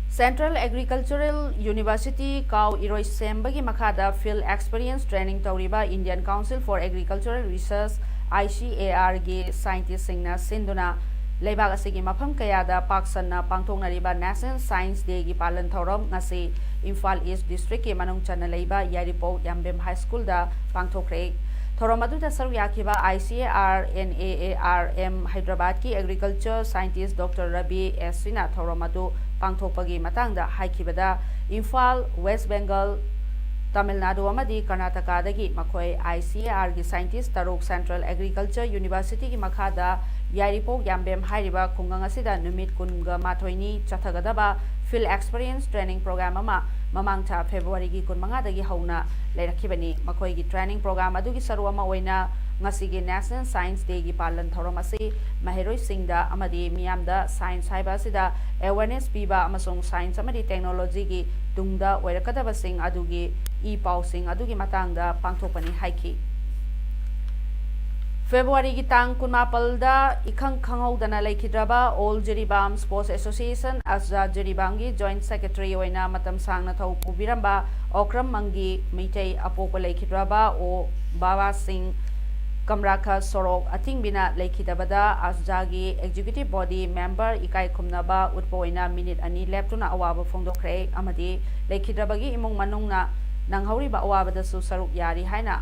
Central Agricultural University ꯀꯥꯎ ꯏꯔꯣꯏꯁꯦꯝꯕꯒꯤ ꯃꯈꯥꯗ Field Experience Training ꯇꯧꯔꯤꯕ Indian Council for Agricultural Research, I C A R ꯒꯤ scientist ꯁꯤꯡꯅ ꯁꯤꯟꯗꯨꯅ ꯂꯩꯕꯥꯛ ꯑꯁꯤꯒꯤ ꯃꯐꯝ ꯀꯌꯥꯗ ꯄꯥꯛ ꯁꯟꯅ ꯄꯥꯡꯊꯣꯛꯅꯔꯤꯕ National Science Day ꯒꯤ ꯄꯥꯂꯟ ꯊꯧꯔꯝ ꯉꯁꯤ ꯏꯝꯐꯥꯜ East District ꯀꯤ ꯃꯅꯨꯡ ꯆꯟꯅ ꯂꯩꯕ ꯌꯥꯏꯔꯤꯄꯣꯛ ꯌꯥꯝꯕꯦꯝ High School ꯗ ꯄꯥꯡꯊꯣꯛꯈ꯭ꯔꯦ꯫ ꯊꯧꯔꯝ ꯑꯗꯨꯗ ꯁꯔꯨꯛ ꯌꯥꯈꯤꯕ I C A R N A A R M Hyderabad ꯀꯤ Agriculture Scientist Doctor ꯔꯕꯤ ꯑꯦꯁ ꯁꯤꯅ ꯊꯧꯔꯝ ꯑꯗꯨ ꯄꯥꯡꯊꯣꯛꯄꯒꯤ ꯃꯇꯥꯡꯗ ꯍꯥꯏꯈꯤꯕꯗ, ꯏꯝꯐꯥꯜ, West Bengal, ꯇꯥꯃꯤꯜ ꯅꯥꯗꯨ ꯑꯃꯗꯤ ꯀꯔꯅꯥꯇꯀꯥꯗꯒꯤ ꯃꯈꯣꯏ I C A R ꯒꯤ scientist ꯇꯔꯨꯛ Central Agriculture University ꯒꯤ ꯃꯈꯥꯗ ꯌꯥꯏꯔꯤꯄꯣꯛ ꯌꯥꯝꯕꯦꯝ ꯍꯥꯏꯔꯤꯕ ꯈꯨꯡꯒꯪ ꯑꯁꯤꯗ ꯅꯨꯃꯤꯠ ꯀꯨꯟꯒ ꯃꯥꯊꯣꯏꯅꯤ ꯆꯠꯊꯒꯗꯕ Field Experience Training Program ꯑꯃ ꯃꯃꯥꯡ ꯊꯥ February ꯒꯤ ꯀꯨꯟꯃꯉꯥꯗꯒꯤ ꯍꯧꯅ ꯂꯩꯔꯛꯈꯤꯕꯅꯤ꯫ ꯃꯈꯣꯏꯒꯤ training program ꯑꯗꯨꯒꯤ ꯁꯔꯨꯛ ꯑꯃ ꯑꯣꯏꯅ ꯉꯁꯤꯒꯤ National Science Day ꯒꯤ ꯄꯥꯂꯟ ꯊꯧꯔꯝ ꯑꯁꯤ ꯃꯍꯩꯔꯣꯏꯁꯤꯡꯗ ꯑꯃꯗꯤ ꯃꯤꯌꯥꯝꯗ science ꯍꯥꯏꯕ ꯑꯁꯤꯗ awareness ꯄꯤꯕ ꯑꯃꯁꯨꯡ science ꯑꯃꯗꯤ technology ꯒꯤ ꯇꯨꯡꯗ ꯑꯣꯏꯔꯛꯀꯗꯕꯁꯤꯡ ꯑꯗꯨꯒꯤ ꯏ ꯄꯥꯎꯁꯤꯡ ꯑꯗꯨꯒꯤ ꯃꯇꯥꯡꯗ ꯄꯥꯡꯊꯣꯛꯄꯅꯤ ꯍꯥꯏꯈꯤ꯫ ꯐꯦꯕ꯭ꯔꯨꯋꯥꯔꯤꯒꯤ ꯇꯥꯡ ꯀꯨꯟꯃꯥꯄꯜꯗ ꯏꯈꯪ ꯈꯪꯍꯧꯗꯅ ꯂꯩꯈꯤꯗ꯭ꯔꯕ ꯑꯣꯜ ꯖꯤꯔꯤꯕꯥꯝ ꯁ꯭ꯄꯣꯔꯠꯁ ꯑꯦꯁꯣꯁꯤꯌꯦꯁꯟ, ꯑꯁꯖꯥ ꯖꯤꯔꯤꯕꯥꯝꯒꯤ ꯖꯣꯏꯟꯠ ꯁꯦꯀ꯭ꯔꯦꯇꯔꯤ ꯑꯣꯏꯅ ꯃꯇꯝ ꯁꯥꯡꯅ ꯊꯧ ꯄꯨꯕꯤꯔꯝꯕ ꯑꯣꯀ꯭ꯔꯝ ꯃꯪꯒꯤ ꯃꯩꯇꯩ ꯑꯄꯣꯛꯄ ꯂꯩꯈꯤꯗ꯭ꯔꯕ ꯑꯣ ꯕꯥꯕꯥ ꯁꯤꯡ ꯀꯝꯔꯥꯈ ꯁꯣꯔꯣꯛ ꯑꯊꯤꯡꯕꯤꯅ ꯂꯩꯈꯤꯗꯕꯗ ꯑꯁꯖꯥꯒꯤ ꯑꯦꯛꯖꯤꯀ꯭ꯌꯨꯇꯤꯚ ꯕꯣꯗꯤ ꯃꯦꯝꯕꯔ ꯏꯀꯥꯏ ꯈꯨꯝꯅꯕ ꯎꯠꯄ ꯑꯣꯏꯅ ꯃꯤꯅꯤꯠ ꯑꯅꯤ ꯂꯦꯞꯇꯨꯅ ꯑꯋꯥꯕ ꯐꯣꯡꯗꯣꯛꯈ꯭ꯔꯦ ꯑꯃꯗꯤ ꯂꯩꯈꯤꯗ꯭ꯔꯕꯒꯤ ꯏꯃꯨꯡ ꯃꯅꯨꯡꯅ ꯅꯪꯍꯧꯔꯤꯕ ꯑꯋꯥꯕꯗꯁꯨ ꯁꯔꯨꯛ ꯌꯥꯔꯤ ꯍꯥꯏꯅ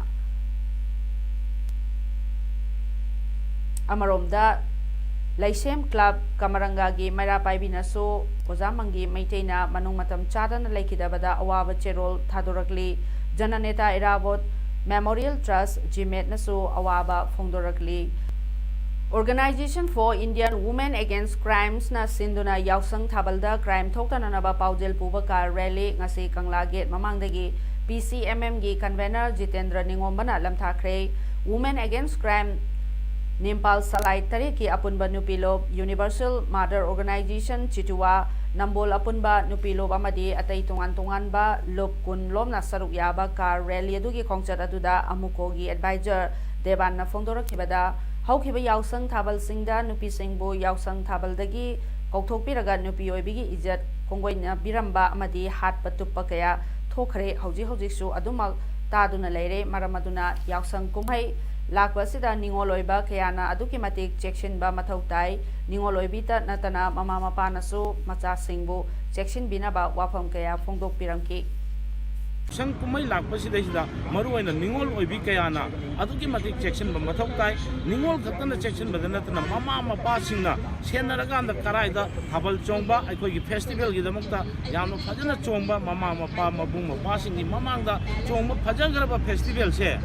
ꯑꯃꯔꯣꯝꯗ ꯂꯩꯁꯦꯝ ꯀ꯭ꯂꯕ ꯀꯃꯔꯪꯒꯥꯒꯤ ꯃꯩꯔꯥ ꯄꯥꯏꯕꯤꯅꯁꯨ ꯑꯣꯖꯥ ꯃꯪꯒꯤ ꯃꯩꯇꯩꯅ ꯃꯅꯨꯡ ꯃꯇꯝ ꯆꯥꯗꯅ ꯂꯩꯈꯤꯗꯕꯗ ꯑꯋꯥꯕ ꯆꯦꯔꯣꯜ ꯊꯥꯗꯣꯔꯛꯂꯤ꯫ ꯖꯅꯅꯦꯇꯥ ꯏꯔꯥꯕꯣꯠ ꯃꯦꯃꯣꯔꯤꯌꯦꯜ ꯇ꯭ꯔꯁ, ꯖꯤꯃꯦꯠꯅꯁꯨ ꯑꯋꯥꯕ ꯐꯣꯡꯗꯣꯔꯛꯂꯤ꯫ Organisation for Indian Women Against Crimes ꯅ ꯁꯤꯟꯗꯨꯅ ꯌꯥꯎꯁꯪ ꯊꯥꯕꯜꯗ ꯀ꯭ꯔꯥꯏꯝ ꯊꯣꯛꯇꯅꯅꯕ ꯄꯥꯎꯖꯦꯜ ꯄꯨꯕ ꯀꯥꯔ ꯔꯦꯂꯤ ꯉꯁꯤ ꯀꯪꯂꯥ ꯒꯦꯠ ꯃꯃꯥꯡꯗꯒꯤ ꯄꯤ ꯁꯤ ꯑꯦꯝ ꯑꯦꯝꯒꯤ ꯀꯟꯚꯦꯅꯔ ꯖꯤꯇꯦꯟꯗ꯭ꯔ ꯅꯤꯉꯣꯝꯕꯅ ꯂꯝꯊꯥꯈ꯭ꯔꯦ꯫ Women Against Crime ꯅꯤꯝꯄꯥꯜ ꯁꯂꯥꯏ ꯇꯔꯦꯠꯀꯤ ꯑꯄꯨꯟꯕ ꯅꯨꯄꯤ ꯂꯨꯞ, Universal Mother Organisation ꯆꯤꯇꯨꯋꯥ, ꯅꯝꯕꯣꯜ ꯑꯄꯨꯟꯕ ꯅꯨꯄꯤ ꯂꯨꯞ ꯑꯃꯗꯤ ꯑꯇꯩ ꯇꯣꯉꯥꯟ ꯇꯣꯉꯥꯟꯕ ꯂꯨꯞ ꯀꯨꯟ ꯂꯣꯝꯅ ꯁꯔꯨꯛ ꯌꯥꯕ ꯀꯥꯔ ꯔꯦꯂꯤ ꯑꯗꯨꯒꯤ ꯈꯣꯡꯆꯠ ꯑꯗꯨꯗ ꯑꯃꯨꯀꯣꯒꯤ ꯑꯦꯗꯚꯥꯏꯖꯔ ꯗꯦꯕꯥꯟꯅ ꯐꯣꯡꯗꯣꯔꯛꯈꯤꯕꯗ, ꯍꯧꯈꯤꯕ ꯌꯥꯎꯁꯪ ꯊꯥꯕꯜꯁꯤꯡꯗ ꯅꯨꯄꯤꯁꯤꯡꯕꯨ ꯌꯥꯎꯁꯪ ꯊꯥꯕꯜꯗꯒꯤ ꯀꯧꯊꯣꯛꯄꯤꯔꯒ ꯅꯨꯄꯤ ꯑꯣꯏꯕꯤꯒꯤ ꯏꯖꯠ ꯈꯣꯡꯒꯣꯏꯅꯕꯤꯔꯝꯕ ꯑꯃꯗꯤ ꯍꯥꯠꯄ ꯇꯨꯞꯄ ꯀꯌꯥ ꯊꯣꯛꯈ꯭ꯔꯦ꯫ ꯍꯧꯖꯤꯛ ꯍꯧꯖꯤꯛꯁꯨ ꯑꯗꯨꯃꯛ ꯇꯥꯗꯨꯅ ꯂꯩꯔꯦ꯫ ꯃꯔꯝ ꯑꯗꯨꯅ ꯌꯥꯎꯁꯪ ꯀꯨꯝꯍꯩ ꯂꯥꯛꯄ ꯑꯁꯤꯗ ꯅꯤꯉꯣꯜ ꯑꯣꯏꯕ ꯀꯌꯥꯅ ꯑꯗꯨꯛꯀꯤ ꯃꯇꯤꯛ ꯆꯦꯛꯁꯤꯟꯕ ꯃꯊꯧ ꯇꯥꯏ꯫ ꯅꯤꯉꯣꯜ ꯑꯣꯏꯕꯤꯇ ꯅꯠꯇꯅ ꯃꯃꯥ ꯃꯄꯥꯅꯁꯨ ꯃꯆꯥꯁꯤꯡꯕꯨ ꯆꯦꯛꯁꯤꯟꯕꯤꯅꯕ ꯋꯥꯐꯝ ꯀꯌꯥ ꯐꯣꯡꯗꯣꯛꯄꯤꯔꯝꯈꯤ꯫ ꯌꯥꯎꯁꯪ ꯀꯨꯝꯍꯩ ꯂꯥꯛꯄꯁꯤꯗꯩꯁꯤꯗ ꯃꯔꯨꯑꯣꯏꯅ ꯅꯤꯉꯣꯜ ꯑꯣꯏꯕꯤ ꯀꯌꯥꯅ ꯑꯗꯨꯛꯀꯤ ꯃꯇꯤꯛ ꯆꯦꯛꯁꯤꯟꯕ ꯃꯊꯧ ꯇꯥꯏ꯫ ꯅꯤꯉꯣꯜ ꯈꯛꯇꯅ ꯆꯦꯛꯁꯤꯟꯕꯗ ꯅꯠꯇꯅ ꯃꯃꯥ ꯃꯄꯥꯁꯤꯡꯅ ꯁꯦꯟꯅꯔꯀꯥꯟꯗ ꯀꯔꯥꯏꯗ ꯊꯥꯕꯜ ꯆꯣꯡꯕ, ꯑꯩꯈꯣꯏꯒꯤ ꯐꯦꯁꯇꯤꯚꯦꯜꯒꯤꯗꯃꯛꯇ ꯌꯥꯝꯅ ꯐꯖꯅ ꯆꯣꯡꯕ ꯃꯃꯥ ꯃꯄꯥ ꯃꯕꯨꯡ ꯃꯧꯄ꯭ꯋꯥꯁꯤꯡꯒꯤ ꯃꯃꯥꯡꯗ ꯆꯣꯡꯕ ꯐꯖꯈ꯭ꯔꯕ ꯐꯦꯁꯇꯤꯚꯦꯜꯁꯦ,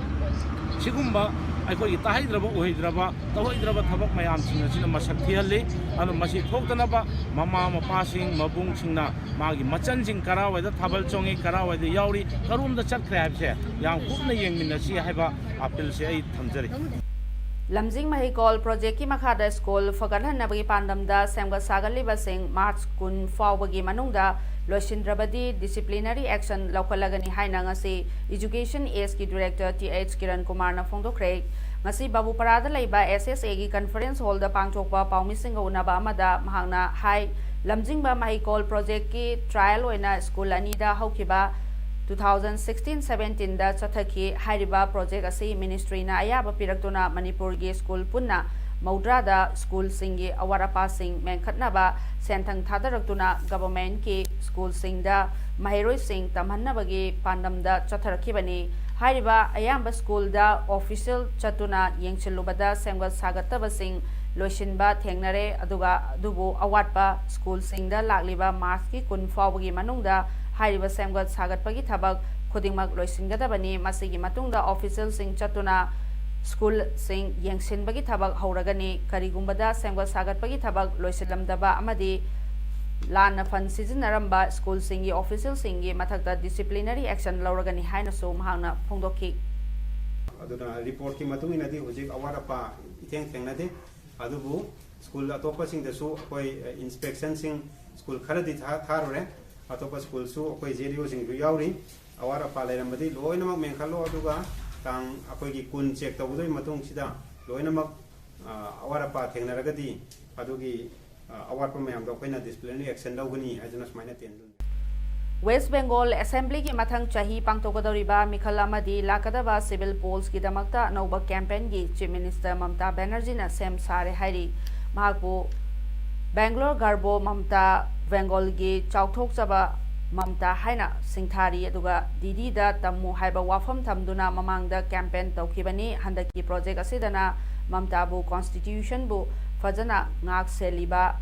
ꯁꯤꯒꯨꯝꯕ ꯑꯩꯈꯣꯏꯒꯤ ꯇꯥꯍꯩꯗ꯭ꯔꯕ ꯎꯍꯩꯗ꯭ꯔꯕ ꯇꯧꯍꯩꯗ꯭ꯔꯕ ꯊꯕꯛ ꯃꯌꯥꯝꯁꯤꯡ ꯑꯁꯤꯅ ꯃꯁꯛ ꯊꯤꯍꯜꯂꯤ꯫ ꯑꯗꯨꯅ ꯃꯁꯤ ꯊꯣꯛꯇꯅꯕ ꯃꯃꯥ ꯃꯄꯥꯁꯤꯡ ꯃꯕꯨꯡꯁꯤꯡꯅ ꯃꯥꯒꯤ ꯃꯆꯟꯁꯤꯡ ꯀꯔꯥꯏꯋꯥꯏꯗ ꯊꯥꯕꯜ ꯆꯣꯡꯉꯤ, ꯀꯔꯥꯏꯋꯥꯏꯗ ꯌꯥꯎꯔꯤ, ꯀꯔꯣꯝꯗ ꯆꯠꯈ꯭ꯔꯦ ꯍꯥꯏꯕꯁꯦ ꯌꯥꯝ ꯀꯨꯞꯅ ꯌꯦꯡꯃꯤꯟꯅꯁꯤ ꯍꯥꯏꯕ ꯑꯥꯄꯤꯜꯁꯦ ꯑꯩ ꯊꯝꯖꯔꯤ꯫ ꯂꯝꯖꯤꯡ ꯃꯍꯩꯀꯣꯜ ꯄ꯭ꯔꯣꯖꯦꯛꯀꯤ ꯃꯈꯥꯗ ꯁ꯭ꯀꯨꯜ ꯐꯒꯠꯍꯟꯅꯕꯒꯤ ꯄꯥꯟꯗꯝꯗ ꯁꯦꯝꯒꯠ ꯁꯥꯒꯠꯂꯤꯕꯁꯤꯡ ꯃꯥꯔꯆ ꯀꯨꯟ ꯐꯥꯎꯕꯒꯤ ꯃꯅꯨꯡꯗ ꯂꯣꯏꯁꯤꯟꯗ꯭ꯔꯕꯗꯤ ꯗꯤꯁꯤꯄ꯭ꯂꯤꯅꯔꯤ ꯑꯦꯛꯁꯟ ꯂꯧꯈꯠꯂꯒꯅꯤ ꯍꯥꯏꯅ ꯉꯁꯤ ꯏꯖꯨꯀꯦꯁꯟ ꯑꯦꯁꯀꯤ ꯗꯤꯔꯦꯛꯇꯔ ꯇꯤ ꯑꯩꯆ ꯀꯤꯔꯟ ꯀꯨꯃꯥꯔꯅ ꯐꯣꯡꯗꯣꯛꯈ꯭ꯔꯦ꯫ ꯉꯁꯤ ꯕꯥꯕꯨꯄꯥꯔꯥꯗ ꯂꯩꯕ S S A ꯒꯤ conference hall ꯗ ꯄꯥꯡꯊꯣꯛꯄ ꯄꯥꯎꯃꯤꯁꯤꯡꯒ ꯎꯅꯕ ꯑꯃꯗ ꯃꯍꯥꯛꯅ ꯍꯥꯏ, ꯂꯝꯖꯤꯡꯕ ꯃꯍꯩꯀꯣꯜ project ꯀꯤ trial ꯑꯣꯏꯅ school ꯑꯅꯤꯗ ꯍꯧꯈꯤꯕ two thousand sixteen seventeen ꯗ ꯆꯠꯊꯈꯤ꯫ ꯍꯥꯏꯔꯤꯕ project ꯑꯁꯤ ministry ꯅ ꯑꯌꯥꯕ ꯄꯤꯔꯛꯇꯨꯅ ꯃꯅꯤꯄꯨꯔꯒꯤ school ꯄꯨꯟꯅ ꯃꯧꯗ꯭ꯔꯥꯗ school ꯁꯤꯡꯒꯤ ꯑꯋꯥꯠ ꯑꯄꯥꯁꯤꯡ ꯃꯦꯟꯈꯠꯅꯕ ꯁꯦꯟꯊꯪ ꯊꯥꯗꯔꯛꯇꯨꯅ government ꯀꯤ school ꯁꯤꯡꯗ ꯃꯍꯩꯔꯣꯏꯁꯤꯡ ꯇꯝꯍꯟꯅꯕꯒꯤ ꯄꯥꯟꯗꯝꯗ ꯆꯠꯊꯔꯛꯈꯤꯕꯅꯤ꯫ ꯍꯥꯏꯔꯤꯕ ꯑꯌꯥꯝꯕ school ꯗ official ꯆꯠꯇꯨꯅ ꯌꯦꯡꯁꯤꯜꯂꯨꯕꯗ ꯁꯦꯝꯒꯠ ꯁꯥꯒꯠꯇꯕꯁꯤꯡ ꯂꯣꯏꯁꯤꯟꯕ ꯊꯦꯡꯅꯔꯦ, ꯑꯗꯨꯒ ꯑꯗꯨꯕꯨ ꯑꯋꯥꯠꯄ school ꯁꯤꯡꯗ ꯂꯥꯛꯂꯤꯕ March ꯀꯤ ꯀꯨꯟ ꯐꯥꯎꯕꯒꯤ ꯃꯅꯨꯡꯗ ꯍꯥꯏꯔꯤꯕ ꯁꯦꯝꯒꯠ ꯁꯥꯒꯠꯄꯒꯤ ꯊꯕꯛ ꯈꯨꯗꯤꯡꯃꯛ ꯂꯣꯏꯁꯤꯟꯒꯗꯕꯅꯤ꯫ ꯃꯁꯤꯒꯤ ꯃꯇꯨꯡꯗ official ꯁꯤꯡ ꯆꯠꯇꯨꯅ school ꯁꯤꯡ ꯌꯦꯡꯁꯤꯟꯕꯒꯤ ꯊꯕꯛ ꯍꯧꯔꯒꯅꯤ꯫ ꯀꯔꯤꯒꯨꯝꯕꯗ ꯁꯦꯝꯒꯠ ꯁꯥꯒꯠꯄꯒꯤ ꯊꯕꯛ ꯂꯣꯏꯁꯤꯜꯂꯝꯗꯕ ꯑꯃꯗꯤ ꯂꯥꯟꯅ fund ꯁꯤꯖꯤꯟꯅꯔꯝꯕ school ꯁꯤꯡꯒꯤ official ꯁꯤꯡꯒꯤ ꯃꯊꯛꯇ disciplinary action ꯂꯧꯔꯒꯅꯤ ꯍꯥꯏꯅꯁꯨ ꯃꯍꯥꯛꯅ ꯐꯣꯡꯗꯣꯛꯈꯤ꯫ ꯑꯗꯨꯅ report ꯀꯤ ꯃꯇꯨꯡ ꯏꯟꯅꯗꯤ ꯍꯧꯖꯤꯛ ꯑꯋꯥꯠ ꯑꯄꯥ ꯏꯊꯦꯡ ꯊꯦꯡꯅꯗꯦ꯫ ꯑꯗꯨꯕꯨ school ꯑꯇꯣꯞꯄꯁꯤꯡꯗꯁꯨ ꯑꯩꯈꯣꯏ, ꯑ, inspection ꯁꯤꯡ school ꯈꯔꯗꯤ ꯊꯥ-, ꯊꯥꯔꯨꯔꯦ꯫ ꯑꯇꯣꯞꯄ school ꯁꯨ ꯑꯩꯈꯣꯏ J D O ꯁꯤꯡꯁꯨ ꯌꯥꯎꯔꯤ꯫ ꯑꯋꯥꯠ ꯑꯄꯥ ꯂꯩꯔꯝꯕꯗꯤ ꯂꯣꯏꯅꯃꯛ ꯃꯦꯟꯈꯠꯂꯣ, ꯑꯗꯨꯒ ꯇꯥꯡ ꯑꯩꯈꯣꯏꯒꯤ ꯀꯨꯟ check ꯇꯧꯒꯗꯕꯒꯤ ꯃꯇꯨꯡꯁꯤꯗ ꯂꯣꯏꯅꯃꯛ, ꯑ, ꯑꯋꯥꯠ ꯑꯄꯥ ꯊꯦꯡꯅꯔꯒꯗꯤ ꯑꯗꯨꯒꯤ, ꯑ, ꯑꯋꯥꯠꯄ ꯃꯌꯥꯝꯗꯣ ꯑꯩꯈꯣꯏꯅ disciplinary action ꯂꯧꯒꯅꯤ ꯍꯥꯏꯗꯨꯅ ꯁꯨꯃꯥꯏꯅ ꯇꯦꯟꯗꯨꯅ꯫ West Bengal Assembly ꯒꯤ ꯃꯊꯪ ꯆꯍꯤ ꯄꯥꯡꯊꯣꯛꯀꯗꯧꯔꯤꯕ ꯃꯤꯈꯜ ꯑꯃꯗꯤ ꯂꯥꯛꯀꯗꯕ civil post ꯀꯤꯗꯃꯛꯇ ꯑꯅꯧꯕ campaign ꯒꯤ Chief Minister ꯃꯝꯇꯥ ꯕꯦꯅꯔꯖꯤꯅ ꯁꯦꯝ ꯁꯥꯔꯦ ꯍꯥꯏꯔꯤ꯫ ꯃꯍꯥꯛꯄꯨ Bangalore Garbo Mamta, Bengal ꯒꯤ ꯆꯥꯎꯊꯣꯛꯆꯕ ꯃꯝꯇꯥ ꯍꯥꯏꯅ ꯁꯤꯡꯊꯥꯔꯤ, ꯑꯗꯨꯒ ꯗꯤꯗꯤꯗ ꯇꯝꯃꯨ ꯍꯥꯏꯕ ꯋꯥꯐꯝ ꯊꯝꯗꯨꯅ ꯃꯃꯥꯡꯗ campaign ꯇꯧꯈꯤꯕꯅꯤ꯫ ꯍꯟꯗꯛꯀꯤ project ꯑꯁꯤꯗꯅ ꯃꯝꯇꯥꯕꯨ constitution ꯕꯨ ꯐꯖꯅ ꯉꯥꯛ ꯁꯦꯜꯂꯤꯕ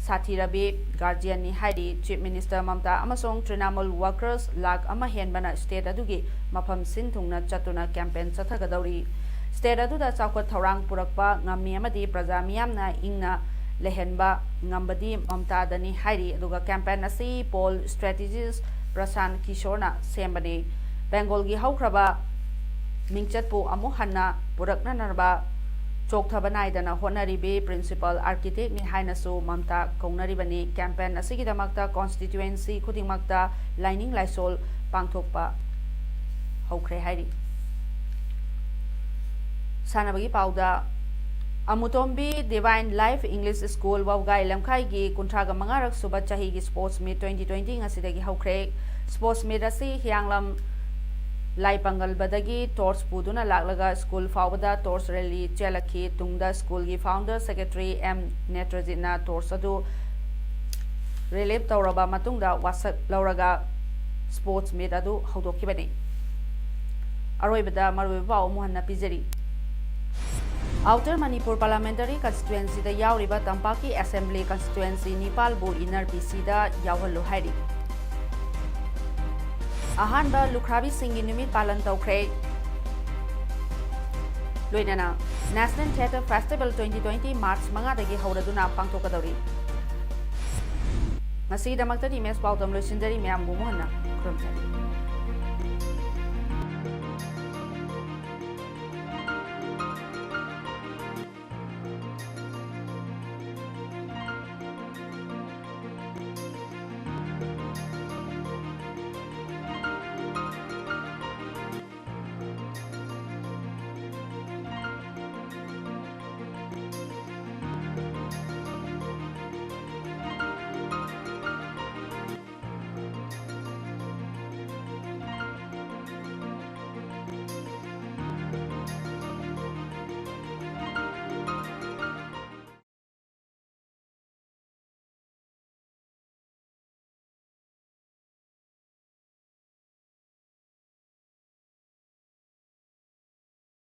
ꯁꯥꯊꯤꯔꯕꯤ guardian ꯅꯤ ꯍꯥꯏꯔꯤ꯫ Chief Minister ꯃꯝꯇꯥ ꯑꯃꯁꯨꯡ Trinamool workers ꯂꯥꯈ ꯑꯃ ꯍꯦꯟꯕꯅ state ꯑꯗꯨꯒꯤ ꯃꯐꯝ ꯁꯤꯟ ꯊꯨꯡꯅ ꯆꯠꯇꯨꯅ campaign ꯆꯠꯊꯒꯗꯧꯔꯤ꯫ State ꯑꯗꯨꯗ ꯆꯥꯎꯈꯠ ꯊꯧꯔꯥꯡ ꯄꯨꯔꯛꯄ ꯉꯝꯃꯤ ꯑꯃꯗꯤ ꯄ꯭ꯔꯖꯥ ꯃꯤꯌꯥꯝꯅ ꯏꯪꯅ ꯂꯩꯍꯟꯕ ꯉꯝꯕꯗꯤ ꯃꯝꯇꯥꯗꯅꯤ ꯍꯥꯏꯔꯤ꯫ ꯑꯗꯨꯒ campaign ꯑꯁꯤ poll strategist ꯄ꯭ꯔꯁꯥꯟ ꯀꯤꯁꯣꯔꯅ ꯁꯦꯝꯕꯅꯤ꯫ Bengal ꯒꯤ ꯍꯧꯈ꯭ꯔꯕ ꯃꯤꯡꯆꯠꯄꯨ ꯑꯃꯨꯛ ꯍꯟꯅ ꯄꯨꯔꯛꯅꯅꯕ ꯆꯣꯛꯊꯕ ꯅꯥꯏꯗꯅ ꯍꯣꯠꯅꯔꯤꯕꯤ principal architect ꯅꯤ ꯍꯥꯏꯅꯁꯨ ꯃꯝꯇꯥ ꯀꯧꯅꯔꯤꯕꯅꯤ꯫ Campaign ꯑꯁꯤꯒꯤꯗꯃꯛꯇ constituency ꯈꯨꯗꯤꯡꯃꯛꯇ ꯂꯥꯏꯅꯤꯡ ꯂꯥꯏꯁꯣꯜ ꯄꯥꯡꯊꯣꯛꯄ ꯍꯧꯈ꯭ꯔꯦ ꯍꯥꯏꯔꯤ꯫ ꯁꯥꯟꯅꯕꯒꯤ ꯄꯥꯎꯗ, ꯑꯃꯨꯇꯣꯝꯕꯤ Divine Life English School ꯋꯥꯕꯒꯥꯏ ꯂꯝꯈꯥꯏꯒꯤ ꯀꯨꯟꯊ꯭ꯔꯥꯒ ꯃꯉꯥꯔꯛ ꯁꯨꯕ ꯆꯍꯤꯒꯤ Sports Meet twenty twenty ꯉꯁꯤꯗꯒꯤ ꯍꯧꯈ꯭ꯔꯦ꯫ Sports Meet ꯑꯁꯤ ꯍꯤꯌꯥꯡꯂꯝ ꯂꯥꯏꯄꯪꯒꯜꯕꯗꯒꯤ torch ꯄꯨꯗꯨꯅ ꯂꯥꯛꯂꯒ school ꯐꯥꯎꯕꯗ torch rally ꯆꯦꯜꯂꯛꯈꯤ꯫ ꯇꯨꯡꯗ schoolꯒꯤ founder secretary M ꯅꯦꯇ꯭ꯔꯖꯤꯠꯅ torch ꯑꯗꯨ relieve ꯇꯧꯔꯕ ꯃꯇꯨꯡꯗ ꯋꯥꯁꯛ ꯂꯧꯔꯒ Sports Meet ꯑꯗꯨ ꯍꯧꯗꯣꯛꯈꯤꯕꯅꯤ꯫ ꯑꯔꯣꯏꯕꯗ ꯃꯔꯨꯑꯣꯏꯕ ꯄꯥꯎ ꯑꯃꯨꯛ ꯍꯟꯅ ꯄꯤꯖꯔꯤ꯫ Outer Manipur Parliamentary Constituencyꯗ ꯌꯥꯎꯔꯤꯕ ꯇꯝꯄꯥꯛꯀꯤ Assembly Constituency ꯅꯤꯄꯥꯜꯕꯨ Inner PCꯗ ꯌꯥꯎꯍꯜꯂꯨ ꯍꯥꯏꯔꯤ꯫ ꯑꯍꯥꯟꯕ ꯂꯨꯈ꯭ꯔꯥꯕꯤꯁꯤꯡꯒꯤ ꯅꯨꯃꯤꯠ ꯄꯥꯂꯟ ꯇꯧꯈ꯭ꯔꯦ꯫ ꯂꯣꯏꯅꯅ National Theatre Festival twenty twenty March ꯃꯉꯥꯗꯒꯤ ꯍꯧꯔꯗꯨꯅ ꯄꯥꯡꯊꯣꯛꯀꯗꯧꯔꯤ꯫ ꯉꯁꯤꯒꯤꯗꯃꯛꯇꯗꯤ ꯃꯦꯁ ꯄꯥꯎꯗꯝ ꯂꯣꯏꯁꯤꯟꯖꯔꯤ꯫ ꯃꯌꯥꯝꯕꯨ ꯑꯃꯨꯛ ꯍꯟꯅ ꯈꯨꯔꯨꯝꯖꯔꯤ꯫